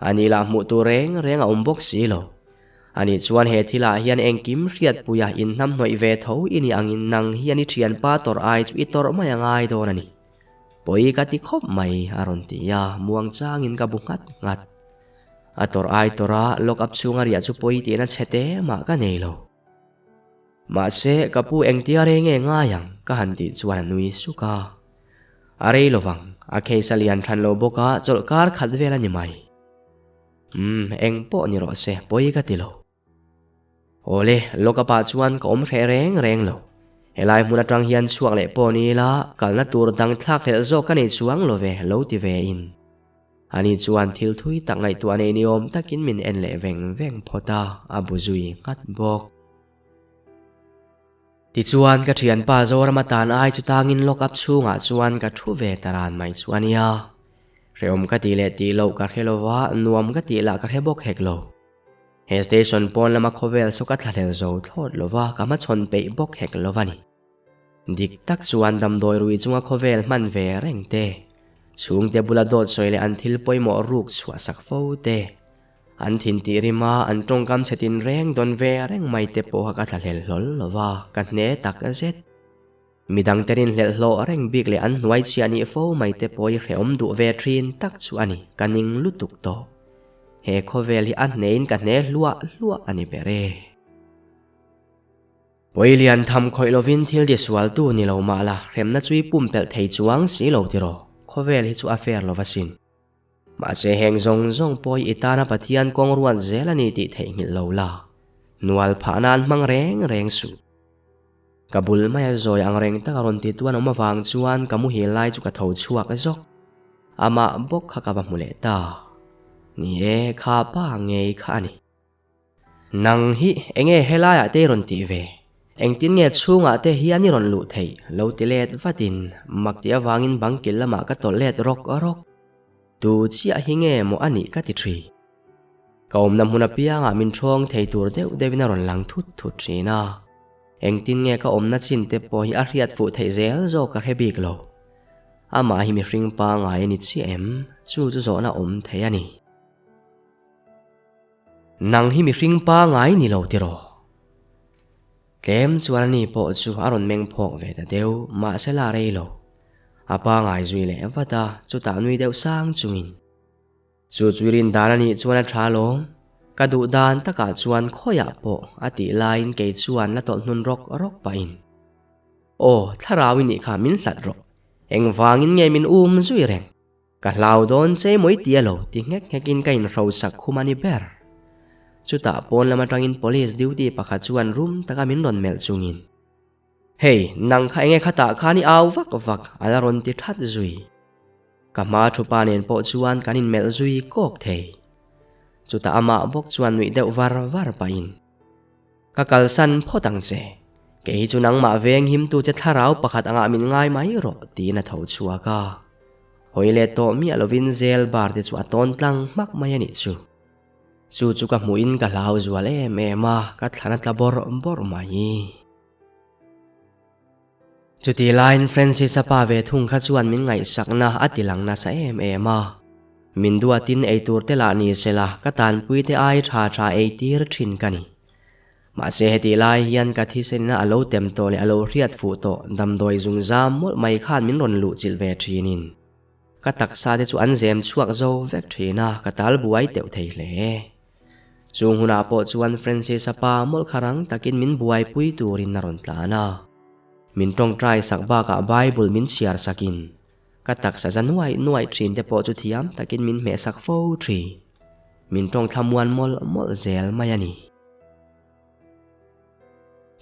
ani lah hmuh tur reng reng a awm bawk si lo. Ani chuan he thilah hian engkim hriatpuia inhnamhnawih ve tho i ni angin nang hian i thianpa tawrh ai chu i tawrh mai a ngai dawn a ni. Pawi ka ti khawp mai, a rawn ti a, muang changin ka bu nghat nghat. A tawrh ai tawrh a, lock up chhunga riah chu pawi tihna chhe te mah ka nei lo. Mahse, ka pu engtia rei nge ngai ang, ka han tih chuan a nui suk a. A rei lovang, a case a lian hran lo bawk a, chawlh kar khat vel a ni mai. Umm, eng pawh ni rawh se, pawi ka ti lo. Awle, lock-up ah chuan ka awm hreh reng reng lo. Helai hmun atang hian chhuak leh pawh ni ila, kalna tur dang thlak hlelh zawk ka nei chuang lo ve, lo ti ve in. Ani chuan thil thui tak ngaihtuah nei ni awm takin min en leh veng veng phawt a, a bu zui nghat bawk. Tichuan ka thianpa Zorama tan ai chu tangin lock up chhungah chuan ka thu ve ta ran mai chu a nia. Hrehawm ka tih leh tih loh ka hre lova, nuam ka tih lah ka hre bawk hek lo. He station pawn lama khawvel chu ka thlahlel zo thlawt lo va, ka hmachhawn peih bawk hek lo va ni. Dik tak chuan damdawi rui chunga khawvel hman ve reng te, chhungte bula dawt sawi leh an thil pawimawh ruk chhuah sak fo te, an thin tih rima an tawngkam chhe tin reng dawn ve reng mai te pawha ka thlahlel hlawl lo va, ka hne tak zet. Midang te rinhlelh hlawh reng bik leh an hnuai chhiah nih fo mai te pawh i hrehawm duh ve thin tak chu a ni, ka ning lutuk tawh. He khawvel hi a hnein ka hne hluah hluah a ni ber e. Pawi lian tham khawih lovin thil ti sualtu ni lo mah la, hremna chu i pumpelh thei chuang si lo tiraw, khawvel hi chu a fair lo asin. Mahse heng zawng zawng pawh i tana Pathian kawng ruat zel a ni tih theihnghilh lo la, hnual phah nan hmang reng reng suh. Ka bul maia zawi ang reng taka rawn ti tuan awm avang chuan ka muhil lai chu ka tho chhuak zawk. Amah bawk kha ka va hmu leh ta. Ni e, kha pa ngei kha a ni. Nang hi enge helaiah te i rawn tih ve? Engtin nge chhungah te hian i rawn luh theih? Lo ti let vatin mak tih avangin bang kil lamah ka tawlh let rawk rawk. Tu chiah hi nge maw a nih ka ti thin. Ka awmna hmun apiangah min ṭhawng thei tur deuh deuhin a rawn lang thut thut ṭhin a. Engtin nge ka awmna chin te pawh hi a hriat fuh theih zel zawk ka hre bik lo. Amah hi mihring pangngai a ni chiah em? Chu chu zawhna awm thei a ni. Nang hi mihring pangngai ni lo tiraw? Tlem chuan ani pawh chu a rawn meng phawk ve ta deuh, mahse la rei lo. A pangngai zui leh vat a, chutah nui deuh sang chungin. Chu chu rin dan a nih chuan a tha lawm. Ka duh dan takah chuan khawiah pawh a tih laiin kei chuan la tawlh hnun rawk rawk pahin, Aw, thlarau i nih kha min hlat rawh. Engvangin nge min um zui reng? Ka hlau dawn che mawi ti a lo ti nghek nghekin ka inhrosak khum a ni ber. Chutah pawn lam atangin police duty pakhat chuan rum taka min rawn melh chungin, Hei, nang kha enge khatah khan i au vak vak a la rawn ti that zui. Ka hma thupa nen pawh chuan kan inmelh zui kawk thei. Chutah amah bawk chuan nuih deuh var var pahin, Ka kalsan phawt ang che. Kei hi chu nangmah veng himtu che thlarau pakhat angah min ngai mai rawh, tiin a tho chhuak a. Hawi leh tawh miah lovin zel bar te chu a tawn tlang hmak mai a nih chu. Chu chu ka hmuhin ka hlau zual em em a, ka thlan a tla bawrh bawrh mai. Chutih laiin Francis-a pa ve thung kha chuan min ngaihsakna a ti lang nasa em em a. Min duatin eitur te lah ni sela ka tanpui te ai tha tha eitir thin ka ni. Mahse hetih lai hian ka thisenna a lo tem tawh leh a lo hriat fuh tawh damdawi zungzam mawlh mai khan min rawn luh chilh ve thinin ka taksa te chu an zem chhuak zo vek thin a, ka tal buai teuh thei hle. Chung hunah pawh chuan Francis-a pa mawlh kha rang takin min buaipui turin a rawn tlan a. Min tawngtai sak bakah Bible min chhiar sakin ka taksa za nuaih nuaih thin te pawh chu thiam takin min hmeh sak fo thin. Min tawng thlamuan mawlh mawlh zel mai a ni.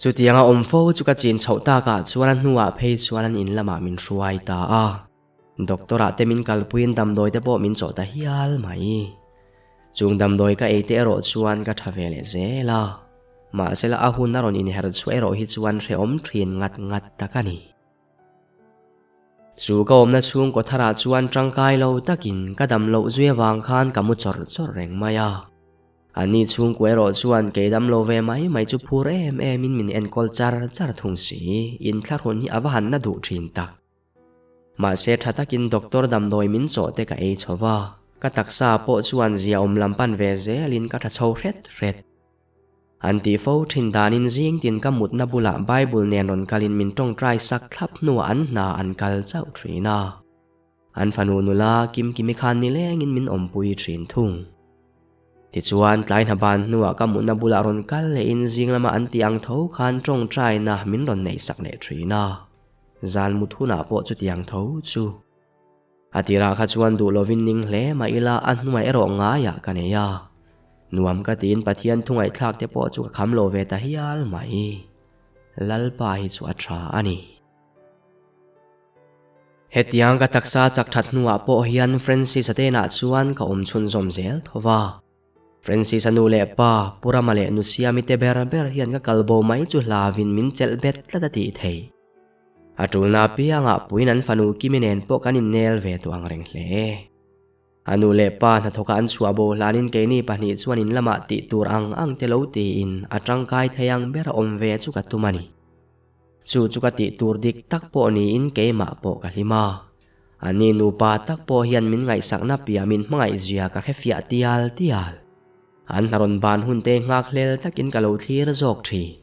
Chutianga awm fo chu ka chin chhoh takah chuan a hnuah phei chuan an in lamah min hruai ta a. Doctor ah te min kalpuiin damdawi te pawh min chawh ta hial mai. Chung damdawi ka ei te erawh chuan ka tha ve leh zel a. Mahsela a hun a rawn inher chhuah erawh hi chuan hrehawm thin ngat ngat tak a ni. Chu ka awmna chhungkaw tharah chuan tangkai lo takin ka dam loh zui avang khan ka mu chawrh chawrh reng mai a. Ani chhungkua erawh chuan kei dam lo ve mai mai chu phur em em in min enkawl char char thung si, inthlahrun hi a va han na duh thin tak. Mahse tha takin doctor damdawi min chawh te ka ei chho va, ka taksa pawh chuan zia awm lam pan ve zelin ka tha chho hret hret. An tih fo thin danin zing tin ka mutna bulah Bible nen rawn kalin min tawngtai sak thlap hnuah an hna an kal chauh thin a. An fanu nula Kimkimi khan nilengin min awmpui thin thung. Tichuan, tlai hna ban hnuah ka mutna bulah rawn kal lehin zing lama an tih ang tho khan tawngtaina min rawn neihsak leh thin a. Zan mut hunah pawh chutiang tho chu. A tirah kha chuan duh lovin ning hle mah ila a hnuai erawh ngaiah ka nei a. Nuam ka tiin Pathian thungaihthlak te pawh chu ka kham lo ve ta hial mai. Lalpa hi chu a tha a ni. Hetiang ka taksa chak that hnuah pawh hian Francis-a tenah chuan ka awm chhunzawm zel tho va. Francis-a nu leh pa, Pu Rama leh Nu Siami te ber ber hian ka kal bo mai chu hlavin min chelh bet tlat a tih thei. A tulna apiangah puiin an fanu Kimi nen pawh kan innel ve tawh ang reng hle. A nu leh pa hnathawka an chhuah bo hlanin keini pahnih chuan in lamah tih tur ang ang te lo tiin a tangkai thei ang ber a awm ve chu ka tum a ni. Chu chu ka tih tur dik tak pawh niin keimah pawh ka hlim a. Ani nupa tak pawh hian min ngaihsakna piah min hmangaih zia ka hre fiah tial tial. An hna rawn ban hun te nghak hlel takin ka lo thlir zawk thin.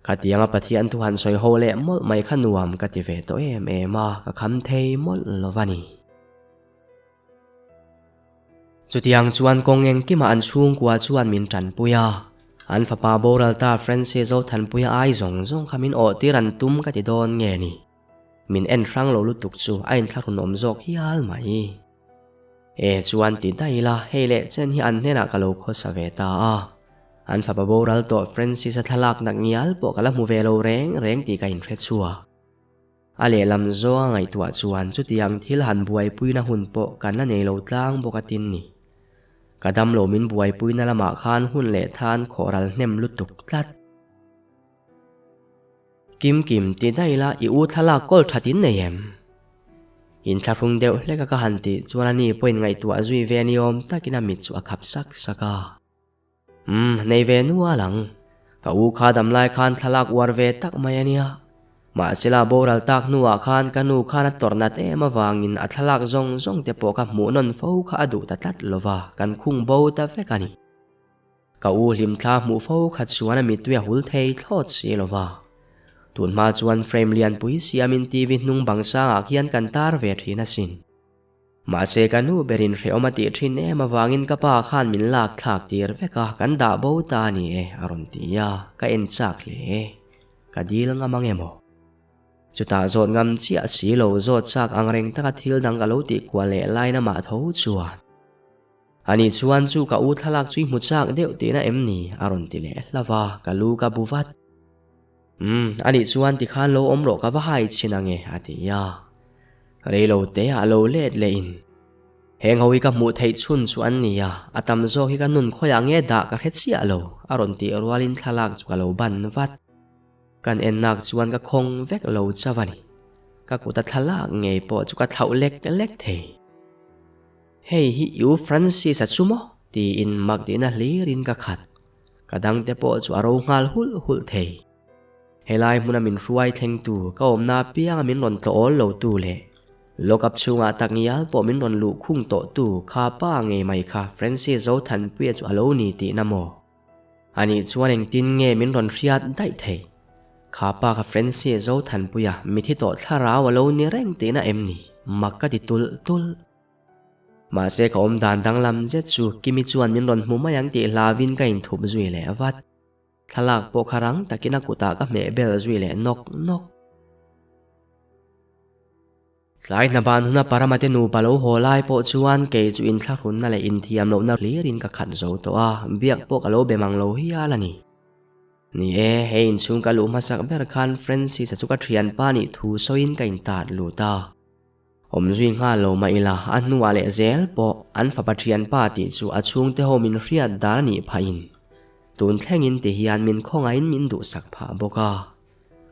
Khatianga Pathian thu han sawi ho leh mawlh mai kha nuam ka ti ve tawh em em a, ka kham thei mawlh lo va ni. Chutiang chuan kawng engkimah an chhungkua chuan min tanpui a, an fapa boral ta Francis Zothanpuia ai zawng zawng kha min awhtir an tum ka ti dawn nge ni? Min en hrang lo lutuk chu a inthlahrunawm zawk hial mai. E chuan ti daih ila, hei leh chen hi an hnenah ka lo khawsa ve ta a. An fapa boral tawh Francis-a thlalak nak ngial pawh ka la hmu ve lo reng reng tih ka inhre chhuak. A lehlam zawnga ngaihtuah chuan chutiang thil han buaipuina hun pawh kan la nei lo tlang bawk a tin ni. Ka damlo min buaipuina lamah khan hun leh than khawhral hnem lutuk tlat. Kim Kim, ti daih ila i u thlalak kawl that in nei em? Inthlahrung deuh hlek a ka han tih chuan ani pawhin ngaihtuah zui ve ni awm takin a mit chu a khap sak sak a. Umm, nei ve nual ang. Ka u kha damlai khan thlalak uar ve tak mai a nia. Mahsela boral tak hnuah khan ka nu khan a tawrh nat em avangin a thlalak zawng zawng te pawh kha hmuh nawn fo kha a duh ta tlat lova, kan khung bo ta vek a ni. Ka u hlimthla hmuh fo khat chuan a mittui a hul thei thlawt si lo va. Tun hma chuan frame lianpui siamin TV hnung bang sangah khian kan tar ve thin asin. Mahse ka nu berin hrehawm a tih thin em avangin ka pa khan min lak thlak tir vek a, kan dah bo ta a ni e, a rawn ti a, ka en chak hle. Ka dil ngam ang emaw? Chutah zawt ngam chiah si lo zawt chak ang reng taka thil dang ka lo tih kual leh lain amah tho chuan. Ani chuan chu ka u thlalak chu i hmu chak deuh tihna em ni? a rawn ti leh hlauh a, ka lu ka bu vat. Umm, anih chuan tikhan lo awm rawh ka va hai chhin ang e, a ti a. Reilo te ah lo let leh in. Heng ho hi ka hmuh theih chhun chu an ni a, a tam zawk hi ka nun khawiah nge dah ka hre chiah lo, a rawn tih rualin thlalak chu ka lo ban vat. Kan ennak chuan ka khawng vek lo chauh a ni. Ka kut a thlalak ngei pawh chu ka thlauh lek lek thei. Hei hi U Francis-a chu maw? tiin mak tihna hlirin ka khat. Ka dangte pawh chu a ro nghal hulh hulh thei. Helai hmuna min hruai thlengtu, ka awmna apianga min rawn tlawh awl lotu leh lockup chhungah tak ngial pawh min rawn luh khung tawhtu kha pa ngei mai kha Francis Zothanpuia chu a lo ni tihna maw? Anih chuan engtin nge min rawn hriat daih thei? Kha pa kha Francis Zothanpuia mithi tawh thlarau a lo ni reng tihna em ni? Mak ka ti tulh tulh. Mahse ka awm dan danglam zet chu Kimi chuan min rawn hmu mai ang tih hlauin ka inthup zui leh vat. Thlalak pawh kha rang takin a kutah ka hmeh bel zui leh nawk nawk. Tlai hna ban huna Paramate nupa lo haw lai pawh chuan kei chu inthlahrunna leh inthiam lohna hlirin ka khat zo tawh a, biak pawh ka lo be mang lo hial a ni. Ni e, hei inchhung ka luh hmasak ber khan Francis-a chu ka thianpa nih thu sawiin ka intat lut a. Awmzui nghal lo mah ila, a hnuah leh zel pawh an fapa thianpa tih chu a chhungte ho min hriat dan a nih phahin tun thlengin ti hian min khawngaihin min duhsak phah bawk a.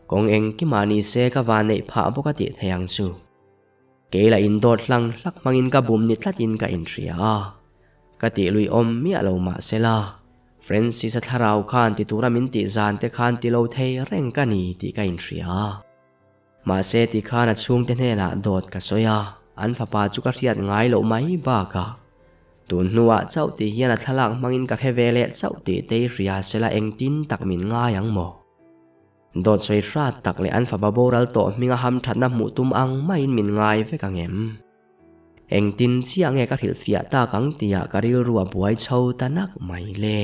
Kawng engkimah ni se ka van neih phah bawk a tih thei ang chu. Kei lah indawt hlang hlak hmangin ka bum ni tlatin ka inhria a. Ka tih lui awm miah lo mah sela, Francis-a thlarau khan ti tura min tih zan te khan ti lo thei reng ka ni tih ka inhria a. Mahse ti khan a chhungte hnenah dawt ka sawi a, an fapa chu ka hriat ngai loh mai bakah tun hnuah chauh tih hian a thlalak hmangin ka hre ve leh chauh tih te i hria sela engtin tak min ngai ang maw? Dawt sawi hrat tak leh an fapa boral tawh hminga hamthatna hmuh tum ang maiin min ngai vek ang em? Engtin chiah nge ka hrilhfiah tak ang tihah ka rilru a buai chho ta nak mai le.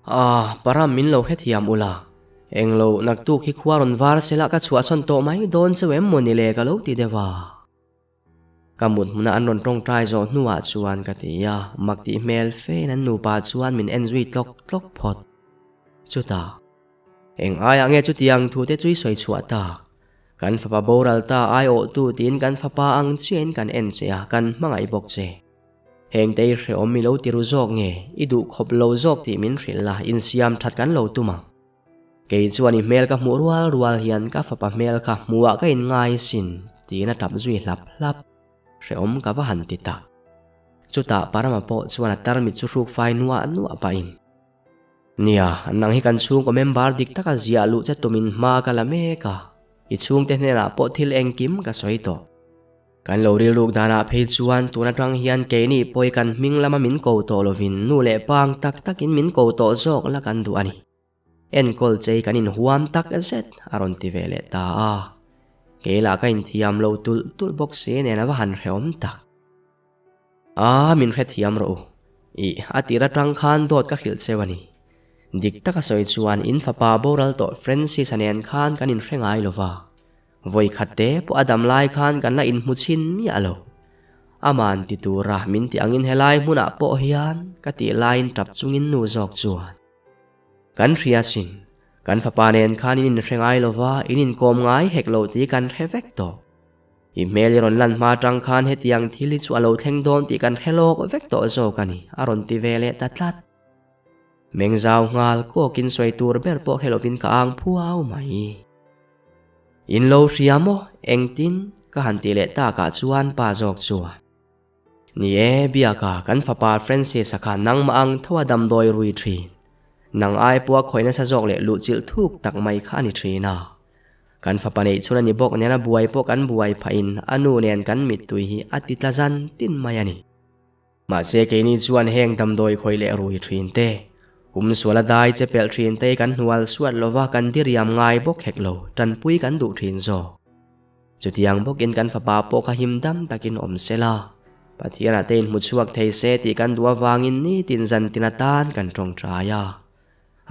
Ah, Param min lo hrethiam ula. Englo, naktuk hi khua rawn var sela ka chhuahsawn tawh mai dawn cheu em maw ni le ka lo ti deuh a. Ka mut hmuna an rawn tawngtai zawh hnuah chuan ka ti a, mak tih hmel fein an nupa chuan min en zui tlawk tlawk phawt. Chutah, eng aiah nge chutiang thu te chu i sawi chhuah tak? Kan fapa boral ta aiawhtu tiin kan fapa ang chiahin kan en che a, kan hmangaih bawk che. Hengte i hrehawm i lo ti ru zawk nge, i duh khawp lo zawk tih min hrilh la, insiam that kan lo tum ang. Kei chuan i hmel ka hmuh rual rual hian ka fapa hmel kha hmuhah ka inngai sin, tiin a tap zui hlap hlap. Hrehawm ka va han ti tak. Chutah Parama pawh chuan a tarmit chu hruk fai nuah nuah pahin, Nia, nang hi kan chhungkaw member dik taka ziah luh che tumin hma ka la mek a, i chhungte hnenah pawh thil engkim ka sawi tawh. Kan lo rilruk danah phei chuan tun atang hian keini pawi kan hming lama min ko tawh lovin nu leh pang tak takin min ko tawh zawk la kan duh a ni. Enkawl chei kan inhuam tak zet a rawn ti ve leh ta a. Kei lah ka inthiam lo tulh tulh bawk si nen a va han hrehawm tak. Aa min hrethiam rawh u. Ih, a tir atang khan dawt ka hrilh cheu a ni. Dik taka sawi chuan in fapa boral tawh Francis-a nen khan kan inhre ngai lova. Vawi khat te pawh a dam lai khan kan la inhmu chhin miah lo. Aman ti tura min ti angin helai hmunah pawh hian ka tih laiin tap chungin nu zawk chuan kan hria sin, kan fapa nen khan in inhre ngai lova in inkawm ngai hek lo tih kan hre vek tawh. I hmel i rawn lan hma tang khan hetiang thil hi chu a lo thleng dawn tih kan hre lawk vek tawh zawk a ni, a rawn ti ve leh ta tlat. Meng zau nghal kawkin sawi tur ber pawh hre lovin ka ang phuau mai. In lo hria maw? Engtin? Ka han tih leh takah chuan pa zawk chuan, Ni e, Biaka, kan fapa Francis-a kha nangmah ang tho a damdawi rui thin. Nang ai pawha khawih nasa zawk leh luhchilh thuk tak mai kha a ni thin a. Kan fapa neih chhun a ni bawk nen a buai pawh kan buai phahin a nu nen kan mittui hi a ti tla zan tin mai a ni. Mahse keini chuan heng damdawi khawih leh rui thin te, hum suala dai che pelh thin te kan hnual suat lova kan diriam ngai bawk hek lo, tanpui kan duh thin zawk. Chutiang bawkin kan fapa pawh kha him dam takin awm se la, Pathianah te inhmu chhuak thei se tih kan duh avangin nitin zantin atan kan tawngtai a.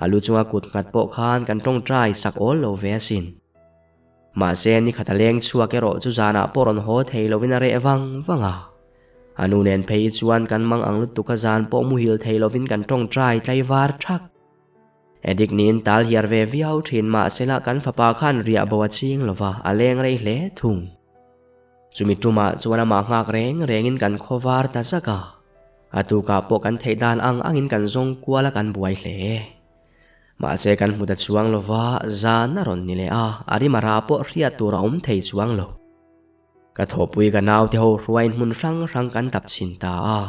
A lu chunga kut nghat pawh khan kan tawngtai sak awl lo ve asin. Mahse, ni khat a leng chhuak erawh chu zanah pawh rawn haw thei lovin a reh vang vang a. A nu nen phei hi chuan kan mang ang lutuk a zan pawh muhil thei lovin kan tawngtai tlaivar thak. Edik niin tal hiar ve viau thin mahsela kan fapa khan riah bo a ching lova a leng rei hle thung. Chumi tumah chuan amah nghak reng rengin kan khawvar ta zak a. A tukah pawh kan theih dan ang angin kan zawng kual a kan buai hle. Mahse kan hmu ta chuang lova zan a rawn ni leh a, a rim a rah pawh hriat tur a awm thei chuang lo. Ka thawhpui ka naute ho hruaiin hmun hrang hrang kan tap chhin ta a.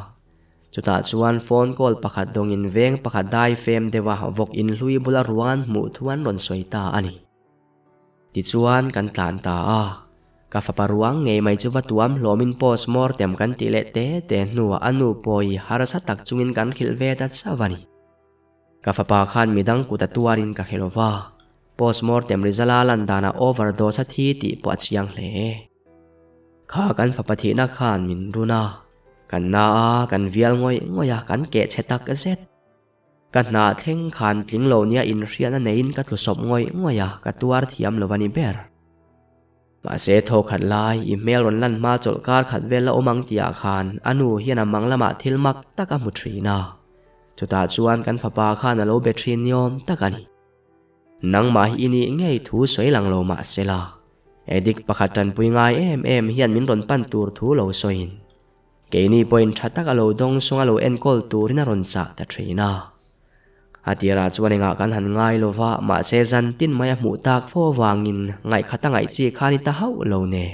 Chutah chuan phone call pakhat dawngin veng pakhat dai fem deuha vawk inhlui bula ruang an hmuh thu an rawn sawi ta a ni. Tichuan kan tlan ta a. Ka fapa ruang ngei mai chu va tuam hlawmin post mortem kan tih leh te te hnuah a nu pawi harsa tak chungin kan hrilh ve ta chauh a ni. Ka fapa khan midang kut a tuarin ka hre lova, postmortem result a lan danah overdose a thi tih pawh a chiang hle. Kha kan fapa thihna khan min run a, kan na a, kan vial ngawih ngawih a, kan keh chhe tak zet. Ka hna thleng khan tling lo nia inhriatna neiin ka tlu sawp ngawih ngawih a, ka tuar thiam lo a ni ber. Mahse thaw khat lai, i hmel rawn lan hma chawlh kar khat vel la awm ang tihah khan a nu hian a mang lamah thil mak tak a hmu thin a. Chutah chuan kan fapa khan a lo be thin niawm tak a ni. Nangmah hi i nih ngei thu sawi lang lo mah sela, addict pakhat tanpui ngai em em hian min rawn pan tur thu lo sawiin, Keini pawhin tha tak a lo dawng sawng a lo enkawl turin a rawn chah ta thin a. A tirah chuan engah kan han ngai lo va, mahse zan tin mai a hmuh tak fo avangin ngaihkhat a ngaih chi kha ni ta hauh lo ne.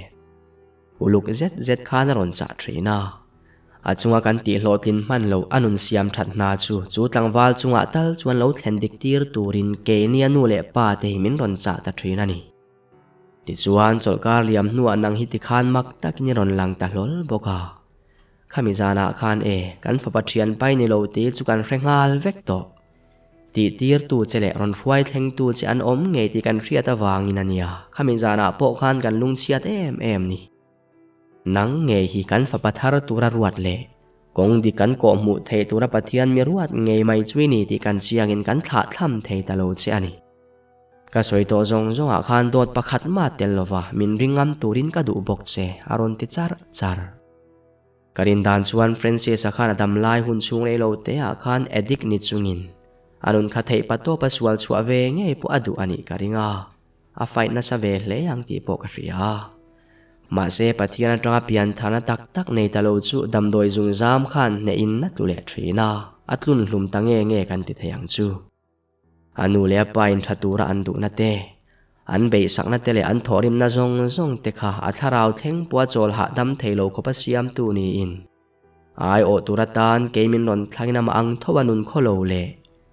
Uluk zet zet khan a rawn chah thin a. A chunga kan tih hlawhtlin hman loh a nun siam that hna chu chu tlangval chungah tal chuan lo thlen dik tir turin keini a nu leh pa te hi min rawn chah ta thin a ni. Tichuan, chawlhkar liam hnuah nang hi tikhan mak takin i rawn lang ta hlawl bawk a. Khami zanah khan e, kan fapa thian pai ni lo tih chu kan hre nghal vek tawh. Tih tirtu che leh rawn hruai thlengtu che an awm ngei tih kan hriat avangin a nia, khami zanah pawh khan kan lungchhiat em em ni. Nang ngei hi kan fapa thar tura ruat leh kawng dik kan kawh hmuh theih tura Pathian mi ruat ngei mai chu i ni tih kan chiangin kan thlahthlam thei ta lo che a ni. Ka sawi tawh zawng zawngah khan dawt pakhat mah tel lova min ring ngam turin ka duh bawk che, a rawn ti char char. Ka rin dan chuan Francis-a khan a dam lai hun chhung rei lo te ah khan addict ni chungin a nun kha theih pa tawpa sual chhuah ve ngei pawh a duh a nih ka ring a, a fight nasa ve hle ang tih pawh ka hria. Mahse Pathian atanga pian tharna tak tak nei ta lo chu damdawi zungzam khan hnehin a tlu leh thin a, a tlun hlum ta nge nge kan ti thei ang chu. A nu leh a pa in tha tura an duhna te, an beihsakna te leh an thawhrimna zawng zawng te kha a thlarau thleng pawha chawl hahdam thei lo khawpa siamtu niin a aiawh tur atan kei min rawn thlangin amah ang tho a nun khaw lo leh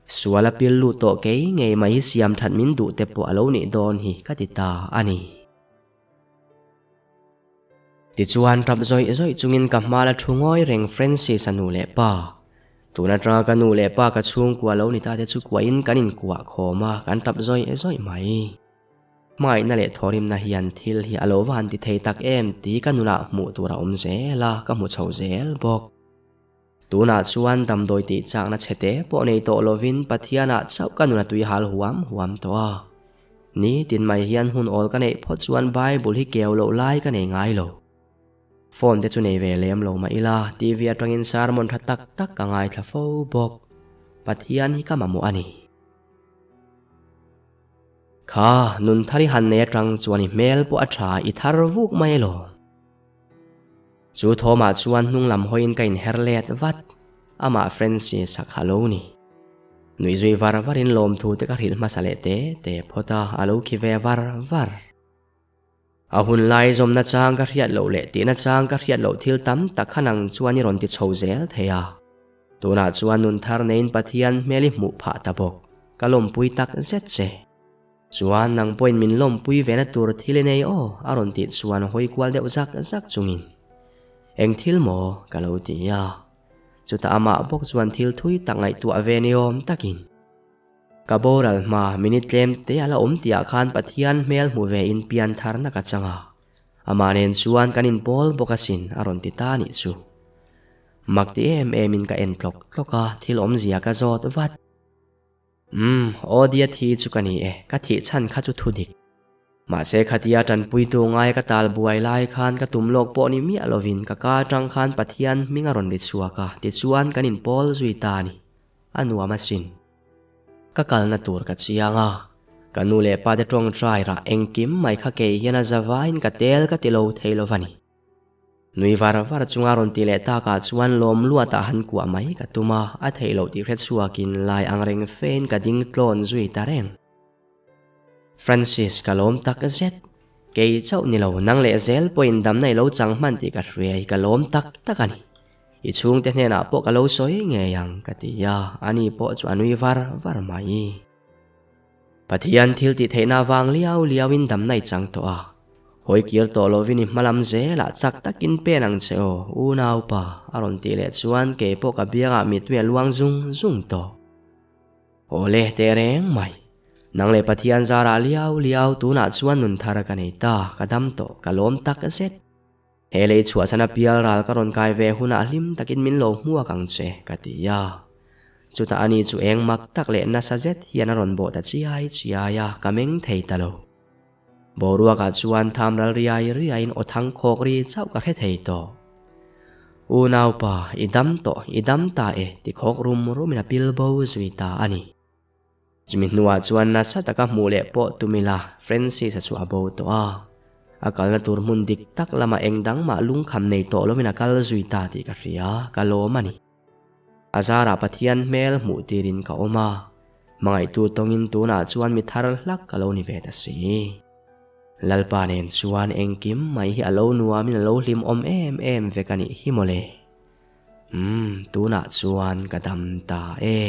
sual a pil lut tawh kei ngei mai hi siam that min duh te pawh a lo nih dawn hi ka ti ta a ni. Tichuan tap zawih zawih chungin ka hma la thu ngawi reng Francis a nu leh pa. Tun atanga ka nu leh pa ka chhungkua lo ni ta te chu kuahin kan inkuah khawm a, kan tap zawih zawih mai. Hmangaihna leh thawrimna hian thil hi a lo va han ti thei tak em tih ka nunah hmuh tur a awm zel a, ka hmu chho zel bawk. Tunah chuan damdawi tih chakna chhe te pawh nei tawh lovin Pathianah chauh ka nun a tui hal huam huam tawh a. Nitin mai hian hun awl ka neih phawt chuan Bible hi keu loh lai ka nei ngai lo. Phone te chu nei ve lem lo mah ila TV atangin sermon tha tak tak ka ngaithla fo bawk. Pathian hi ka mamawh a ni. Kha nun thar i han nei atang chuan i hmel pawh a tha i thar vuk mai elaw? Chu thawmah chuan hnung lam hawiin ka inher let vat, amah Francis a kha lo ni. Nuih zui var varin lawmthu te ka hrilh hmasa leh te te phawt a, a lo khi ve var var. A hun lai zawmna chang ka hriat loh leh tihna chang ka hriat loh thil tam tak kha nang chuan i rawn ti chho zel thei a. Tunah chuan nun thar neiin Pathian hmel i hmuh phah ta bawk, ka lawmpui tak zet che. Chuan nang pawhin min lawmpui ve na tur thil i nei aw a rawn tih chuan hawi kual deuh zak zak chungin Eng thil maw? ka lo ti a. Chutah amah bawk chuan thil thui tak ngaihtuah ve ni awm takin Ka boral hma minute tlem te a la awm tihah khan Pathian hmel hmu ve in pian tharna ka chang a, amah nen chuan kan inpawl bawk asin a rawn ti ta nih chu. Mak ti em em in ka en tlawk tlawk a, thil awmzia ka zawt vat. Umm, Aw-dia thi chu ka ni e, ka thih chhan kha chu thu dik. Mahse khatia tanpuitu ngaia ka tal buai lai khan ka tum lawk pawh ni miah lovin ka ka atang khan Pathian hming a rawn ri chhuak a, tichuan kan inpawl zui ta a ni. A nuam asin. Ka kalna tur ka chiang a, ka nu leh pa te tawngtai rah engkim mai kha kei hian a zavaiin ka tel ka ti lo thei lo va ni. Nui var var chunga rawn ti leh takah chuan lawm luatah han kuah mai ka tum a, a theih loh tih hre chhuakin lai ang reng fein ka ding tlawn zui ta reng. Francis ka lawm tak zet. Kei chauh ni lo, nang leh zel pawhin damna i lo chang hman tih ka hria i ka lawm tak tak a ni. I chhungte hnenah pawh ka lo sawi ngei ang ka ti a, ani pawh chu a nui var var mai. Pathian thil tih theihna avang liau liauin damna i chang tawh a. Hawi kir tawh lovin i hmalam zelah chak takin pen ang che aw, unaupa, a rawn tih leh chuan kei pawh ka biangah mittui a luang zung zung tawh. Awle, teh reng mai. Nang leh Pathian zarah liau liau tunah chuan nun thar ka nei ta, ka dam tawh, ka lawm tak zet. He lei chhuahchana pial ral ka rawn kai ve hunah hlim takin min lo hmuak ang che, ka ti a. Chutah ani chu eng mak tak leh nasa zet hian a rawn bawh ta chiai chiai a, ka meng thei ta lo. Boruakah chuan tham ral riai riaiin aw thang khawk ri chauh ka hre thei tawh. Unaupa, i dam tawh, i dam ta e, ti khawk rum rumin a pil bo zui ta a ni. Chumi hnuah chuan nasa taka hmuh leh pawh tum ila, Francis-a chu a bo tawh a. A kalna tur hmun dik tak lamah eng dang mah lungkham nei tawh lovin a kal zui ta tih ka hria, ka lawm a ni. A zarah Pathian hmel hmuh tirin ka awm a, hmangaihtu tawngin tunah chuan mi thar hlak ka lo ni ve ta si. Lalpa nen chuan engkim mai hi a lo nuamin a lo hlimawm em em vek a nih hi mawle. Umm, tunah chuan ka dam ta e.